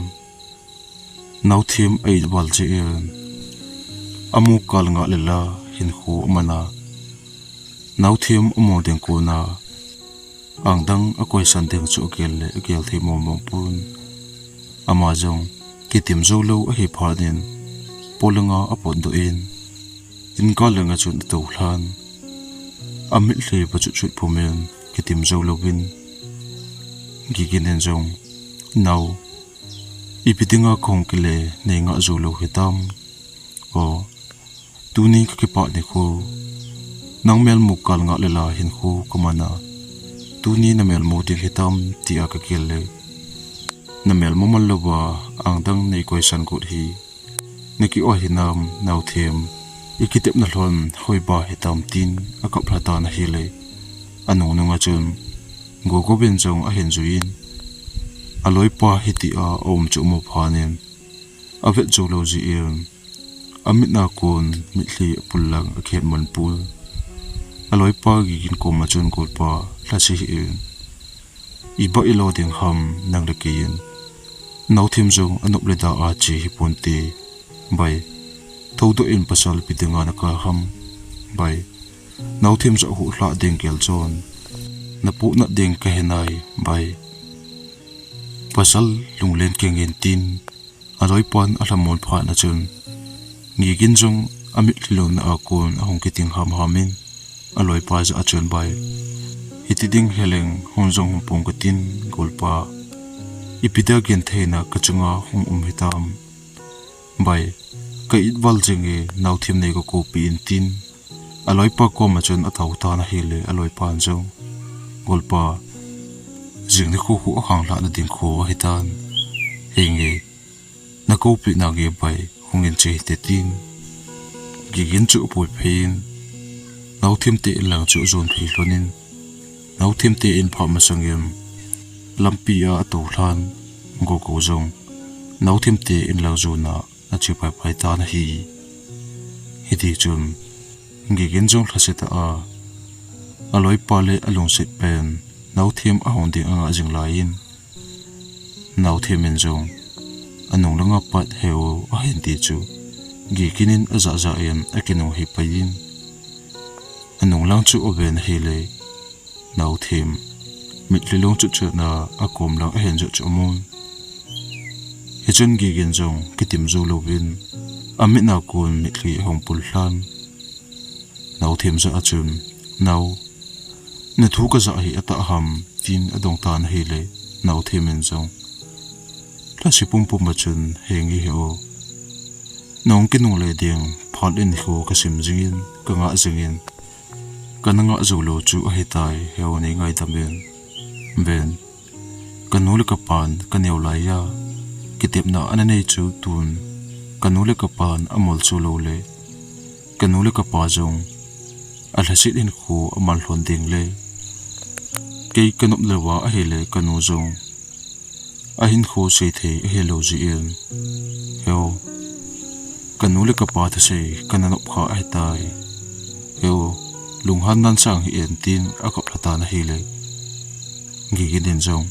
Naothem a-it val jeh in, amu kal ngah le la hinkho aman a, Naothem amu ding kon a, angdang akoisan ding chu agel le agel thei mong mong pon. Ama jong kitim jou lou ahi phat in, polanga apotdoh in, in kal langa chun atoulhan, amitlhi va chut chut pum in, kitim jou louvin, Gigin in jong, Nao, ipi dinga kahung kile nei ngah jou lou hitam? O, tuni kakipah nikho, nang melmu kal ngah le la hinkho kaman a, tuni namelmu ding hitam tia kagel le, namelmu man louva angdang nei koisan got hi naki-oi hinam Naothem, ikitepna lhon hoiba hitam, tin akap lhatan ahile, anung nunga chun Gogo in jong ahin jui in, aloipa hitia aum chu amu phat in, avet jou lou jeh in, amit a kon mitlhi apul lang akihet man pon. Aloipa Gigin koma chun, Golpa, lhase hih in, iba ilo ding ham nang le kei in? Naothem jong anop le da a che hiponte. Bai, thoudoh in, pasal ipi dinga nakal ham? Bai, Naothem jah huhhlah ding gel chun napohnat ding kahe nai. Bai, pasal lunglen keng in, tin aloipan alhamon phat na chun, Gigin jong amitlhi louna a kon ahung kiting hamham in, aloipa jah a chun, Bai, hiti ding hileng hung jong hung pong katin, Golpa, ipi dia gentheina kachunga hung um hitam? Bai, ka-it val jenge, Naothem nei kakoupeh in, tin aloipa koma chun atou tan ahile, aloipan jong, Golpa, jing nikho khu akhang lhah nading kho ahitan. Henge, nakoupeh nange bai, hungin che hite, tin Gigin chu apui phei in, Naothem te in lang chu ajon phei lhon in, Naothem te in phat masangin, lampi a atou lhan, Gogo jong Naothem te in lang jona ache paipai tan ahi. Hiti chun, Gigin jong lhasetah a, aloipa le alungset pen, Naothem ahung ding anga jing lai in, Naothem in jong, anung langa pat he o ahin ti chu, Gigin in ajahjah in akinung hih pai in, anung lang chu aven ahile, Naothem, mitlhi long chu chun a, akom lang ahin jot chu amun. Hichun Gigin jong kitim jou louvin, amit a kon mitlhi ahung pul lhan. Naothem jah a chun, Nao, nathu kajah hi atah ham, tin adong tan ahile, Naothem in jong, lhase pumpum a chun, Henge he o, nahung kinungle ding, phat le nikho kasim jingin, kangah jingin, kana ngah jou lou chu ahitai, he o, nei ngaidam in. Ven, kanu le kapan kaneo laiya, kitepna ana nei chu tun, kanu le kapan amol chu lou le, kanu le kapa jong alhaset hinkho aman lhon ding le, kei kanop louva ahile kanu jong ahinkho seithei ahilou jeh in, he o, kanu le kapa thusei kana nop kha ahitai, he o, lunghan nan sang hih in, tin akap lha tan ahile, Gigin in jong,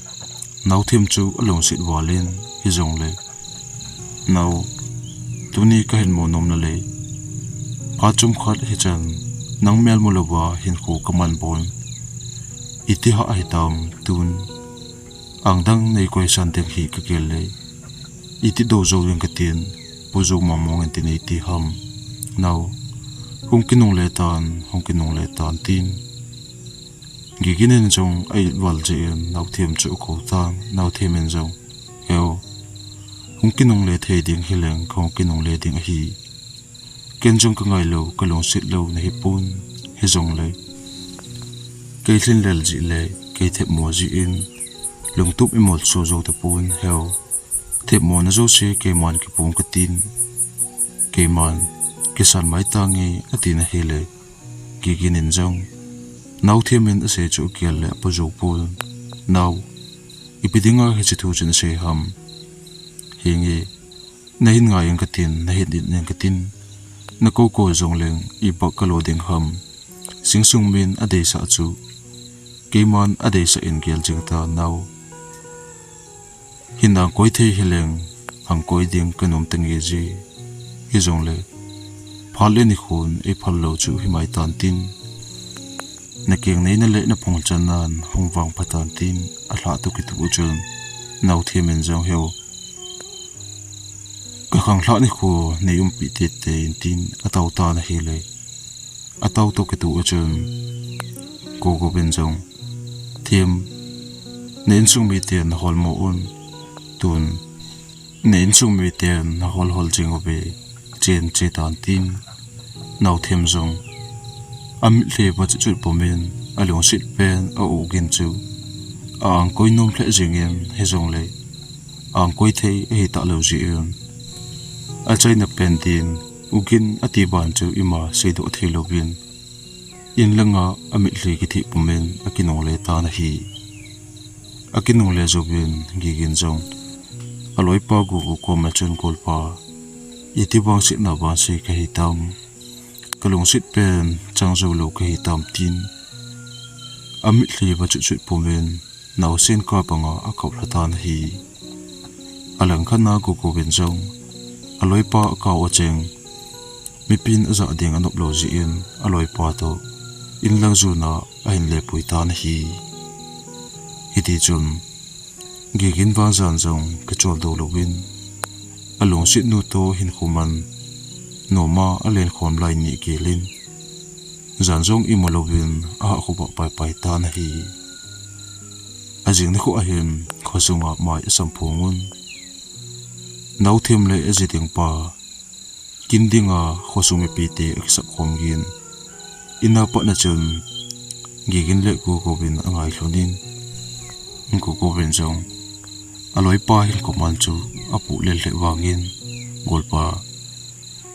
Naothem chu alungset val in, hijongle, Nao, tuni kahin mu nom nale, phat chomkhat hichan, nang mel mu louva hinkho kaman bon, iti hah ahitam, tun, ang dang nei koisan ding hi kagel le, iti dou jou ding katin, pu jou mong mong in tin eiti ham, Nao, hung kinungle tan, hung kinungle tan, tin Gigin in jong a-it val jeh in Naothem chu akou tan, Naothem in jong, He o, hung kinungle thei ding hileng kahung kinungle ding ahi. Ken jong kangailou, kalungset lou nahipon, hijongle, kei lhin lel jeh le, kei themmo jeh in, lungtup imol chu jou tapon, he o, themmona jouse keiman kipom katin, keiman kisan mai tange, atin ahile, Gigin in jong, Naothem in asei chu agel le apo jou pon, Nao, ipi dinga hiche thu chu nasei ham, henge, nahin ngai ing katin, nahin it ing katin, nakou kou jongleng, ipi kalo ding ham, singsung min adeisah chu, keiman adeisah in gel jing ta, Nao, hin angkoi thei hileng, angkoi ding kanom tange ji, hijongle, phat le nikhon eiphal lou chu himai tan tin, nakeng neina le naphung channan hung vangpha tan tin, alhah toh kitoh u chun, Naothem in jong, He o, kakhang lhah nikho neiumpi teitei in, tin atao tan ahile, atao toh kitoh u chun, Gogo in jong, Them, na insung miten naholmo un, tun, na insung miten nahol hol jing uve, chen che tan tin, Naothem jong, amitlhi vachuchut pumin, alungset pen a-u Gin chu, a-angkoi nom lheh jengin, hijongle, angkoi thei ahi talou jeh in, achaina pen din, U Gin ati ban chu ima seidoh thei louvin, in langa amitlhi kitheh pumin akinungle tan ahi. Akinungle jouvin Gigin jong aloipa Gogo koma chun, Golpa, iti vangsetna vang sei kahitam, kalungset pen chang joulou kahitam, tin amitlhi vachuchut pumin naosen kap banga akap lha tan ahi. Alangkhat a Gogo in jong aloipa akao acheng, mipin ajah ding anop lou jeh in aloipa toh inlang jona ahin lepui tan ahi. Hitichun Gigin vang jan jong kicholdo louvin, alungsetnu toh hinkho man noma alenkhom lai ni gelin, jan jong imu louvin ahahkhovah paipai tan ahi. Ajing nikho ahin khosunga mai asamphong un. Naothem le aji dingpa kin dinga khosung mipite akisap khom gin, in a pat na chun Gigin le Gogo in angai lhonin, Gogo in jong aloipa hin koman chu apuh lel lheh vangin, "Golpa,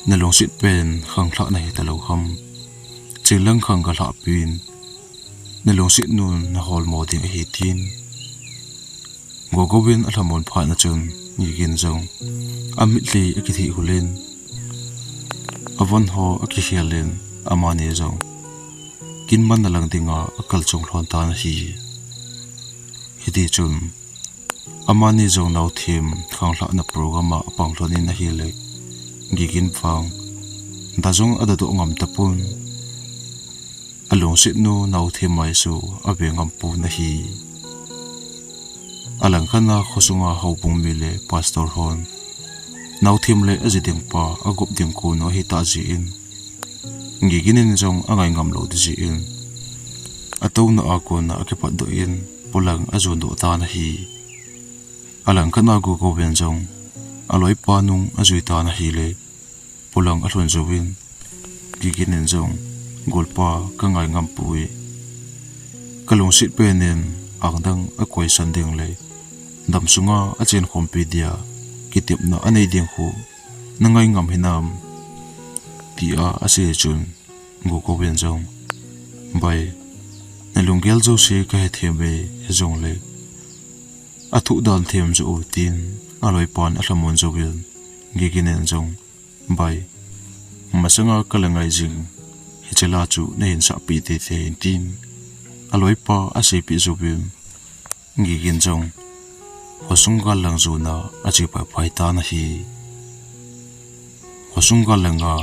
nalungset pen khanglhah nahi talou ham? Chinglang khang galhah pin, nalungset nun naholmo ding ahi," tin Gogo in alhamon phat na chun, Gigin jong amitlhi akithih hulin, avon ho akikhel in, amani jong kin man nalang dinga akalchung lhon tan ahi. Hiti chun, amani jong naothem khanglhahna program a apang lhonin ahile, Gigin vang da jong adadoh ngam tapon, alungset nu naothem mai chu ave ngam pon ahi. Alangkhat a khosunga houbung mi le pastor hon naothem le aji ding pa agop ding kon u ahitah jeh in, Gigin in jong angai ngam lou ding jeh in, atouna a kona akipatdoh in, polang ajon doh tan ahi. Alangkhat a Gogo in jong aloipa nung ajui tan ahile, polang alhun jouvin, Gigin in jong, "Golpa, kangai ngam poi. Kalungset pen in angdang akoisan ding le damsunga achenkhompi dia kitepna anei ding khu nangai ngam hinam?" tia asei chun, Gogo in jong, "Bai, nalunggel jouse kahethem e, hijongle athuh dan them jo o," tin aloipan alhamon jouvin, Gigin in jong, "Bai, masanga kala ngai jing, hiche la chu nahin sahpeh teitei in," tin aloipa aseipeh jouvin, Gigin jong khosung gal lang jona ache paipai tan ahi. Khosung gal langa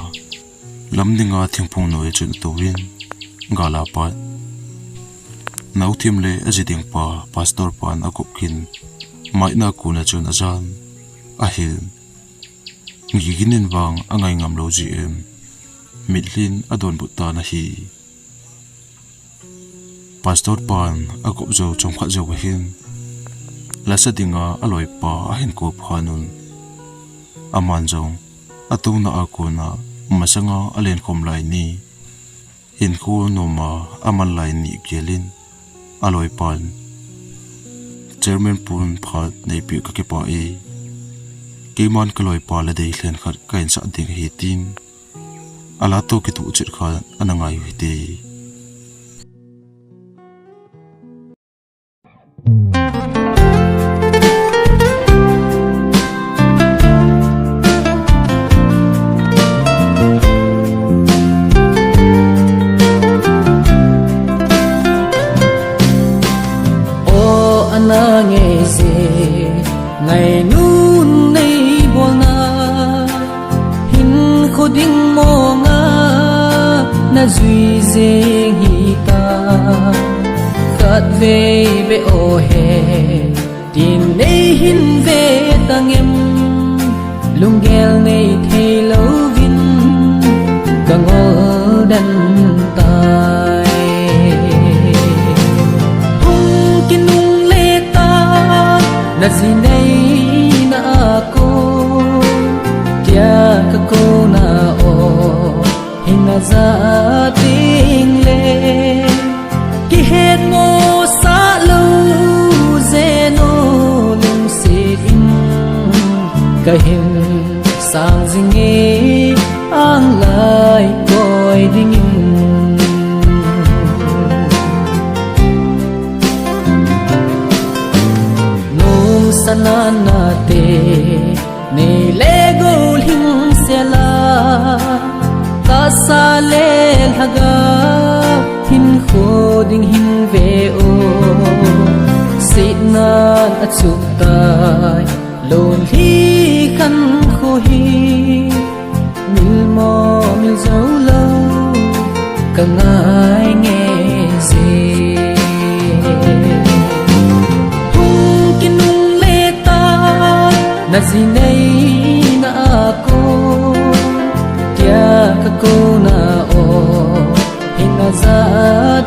lam dinga thingphung noi chun atouvin, gal a pat naothem le aji ding pa pastor pan akop khin, maina kona chun ajan ahin, Gigin in vang angai ngam lou jeh in, mitlhin adonbut tan ahi. Pastor pan akop jou chomkhat jou ahin, lasa dinga aloipa ahin kou phat un, aman jong atouna a kona masanga alenkhom lai ni, hinkho noma aman lai ni gelin, aloipan, "Chairman pun phat neipeh kakipah e. Keiman kaloipa la dei lhenkhat kahin sah ding ahi," tin ala toh kituh chet khat ana ngai u hite. O ana nge se, ngainun neibolna, hinkho ding monga najui jing hita. Khatvei beh o he, tin neihin ve tangem, lunggel neithei louvin kangol den tai. Hung kinungle ta, naji neina a kon, tia kakouna o, hin naja ding le, kihetmosah lou jeng o, lungset in kahin sang jing e, anglai koi dingin. Nomsa nana te, nei le gou lhing sela, tahsa le lhagao, hinkho ding hin ve o. Sihnan achuk tai, lonlhi khankho hi, milmo mil jou lou, kangai nge je. Hung kinungle ta, naji neina a kon, tia kakouna o, hin naja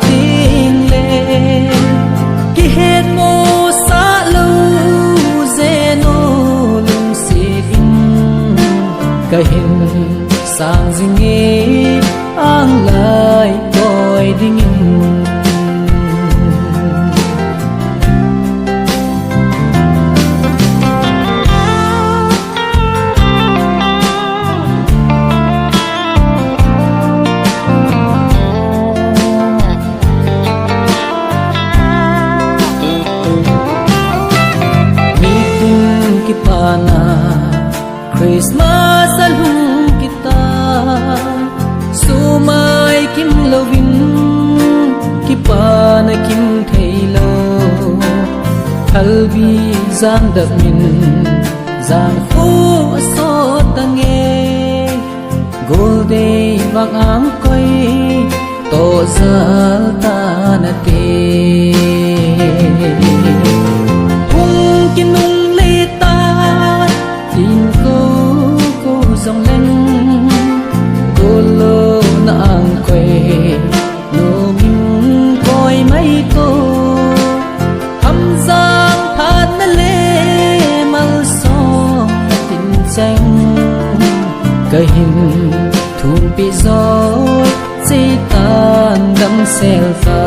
ding le, kihetmosah lou jeng o, lungset in kahin sang jing e, anglai koi dingin. Christmas alhung kit a, sumai kim louvin, kipana kim thei lou. Thalbi jan dap min, jan khu asot tange. Goldei vang angkoi, to jal ta nate. Hung kinungle ta, tin ko, ko jong leng. Gollouna angkoi, nomin koi mai to. Hamjang phatna le malsomna tin cheng. Kahin thumpi joi, cheitan damsel ta.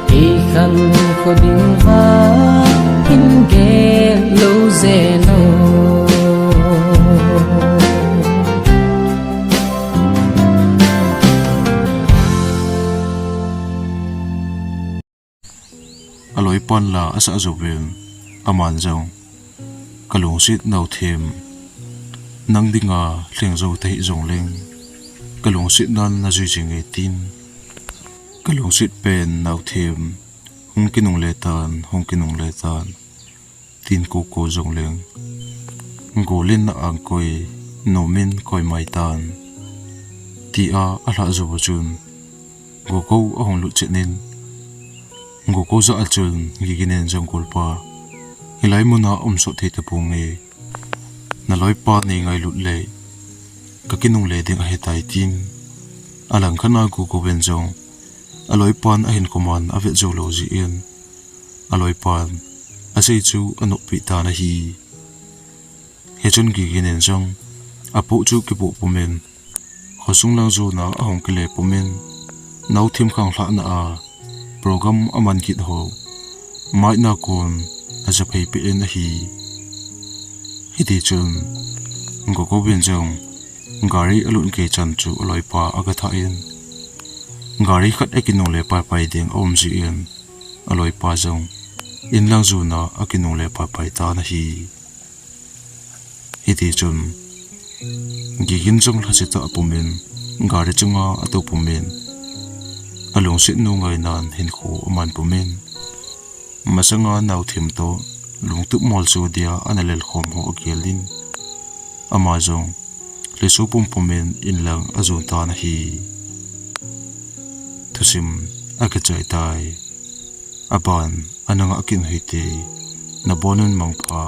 Kei khankho ding vang, hin gel lou jeng o. Aloipan la asah jouvin, aman jong, kalungset naothem, nang dinga lheng jou tahih jongleng, kalungset nan najui jing e tin. Kalungset pen naothem, hung kinungle tan, hung kinungle tan, tin koko jongleng, gollin na angkoi, nomin koi mai tan, tia alhah jou chun, Gokou ahung lut chet in, Gokou jah a chun Gigin in jong, Golpa, hilai muna um sot thei taponge, naloipa nei ngailut le, kakinungle ding ahitai tin, alangkhat a Gokou in jong, aloipan ahinkho man avet jou lou jeh in, aloipan asei chu anoppi tan ahi. Hichun Gigin in jong, apoh chu kipoh pumin, khosung lang jona ahung kile pumin, naothem khanglhahna a program aman kit ho, maina kon ajaphei peh in ahi. Hitichun, Gokou in jong, gari alut kei chan chu aloipa agatha in, gari khat akinungle paipai ding aum jeh in, aloipa jong, in lang jona akinungle paipai tan ahi. Hitichun, Gigin jong lhasetah a pumin, gari chunga atou pumin, alungset nu ngainan hinkho aman pumin, masanga naothem toh, lungtup molso dia ana lelkhom ho agel in, ama jong, lhiso pumpumin in lang ajon tan ahi. Thusim akichai tai. Aban ana ngah kit u hite, nabonun mangpha.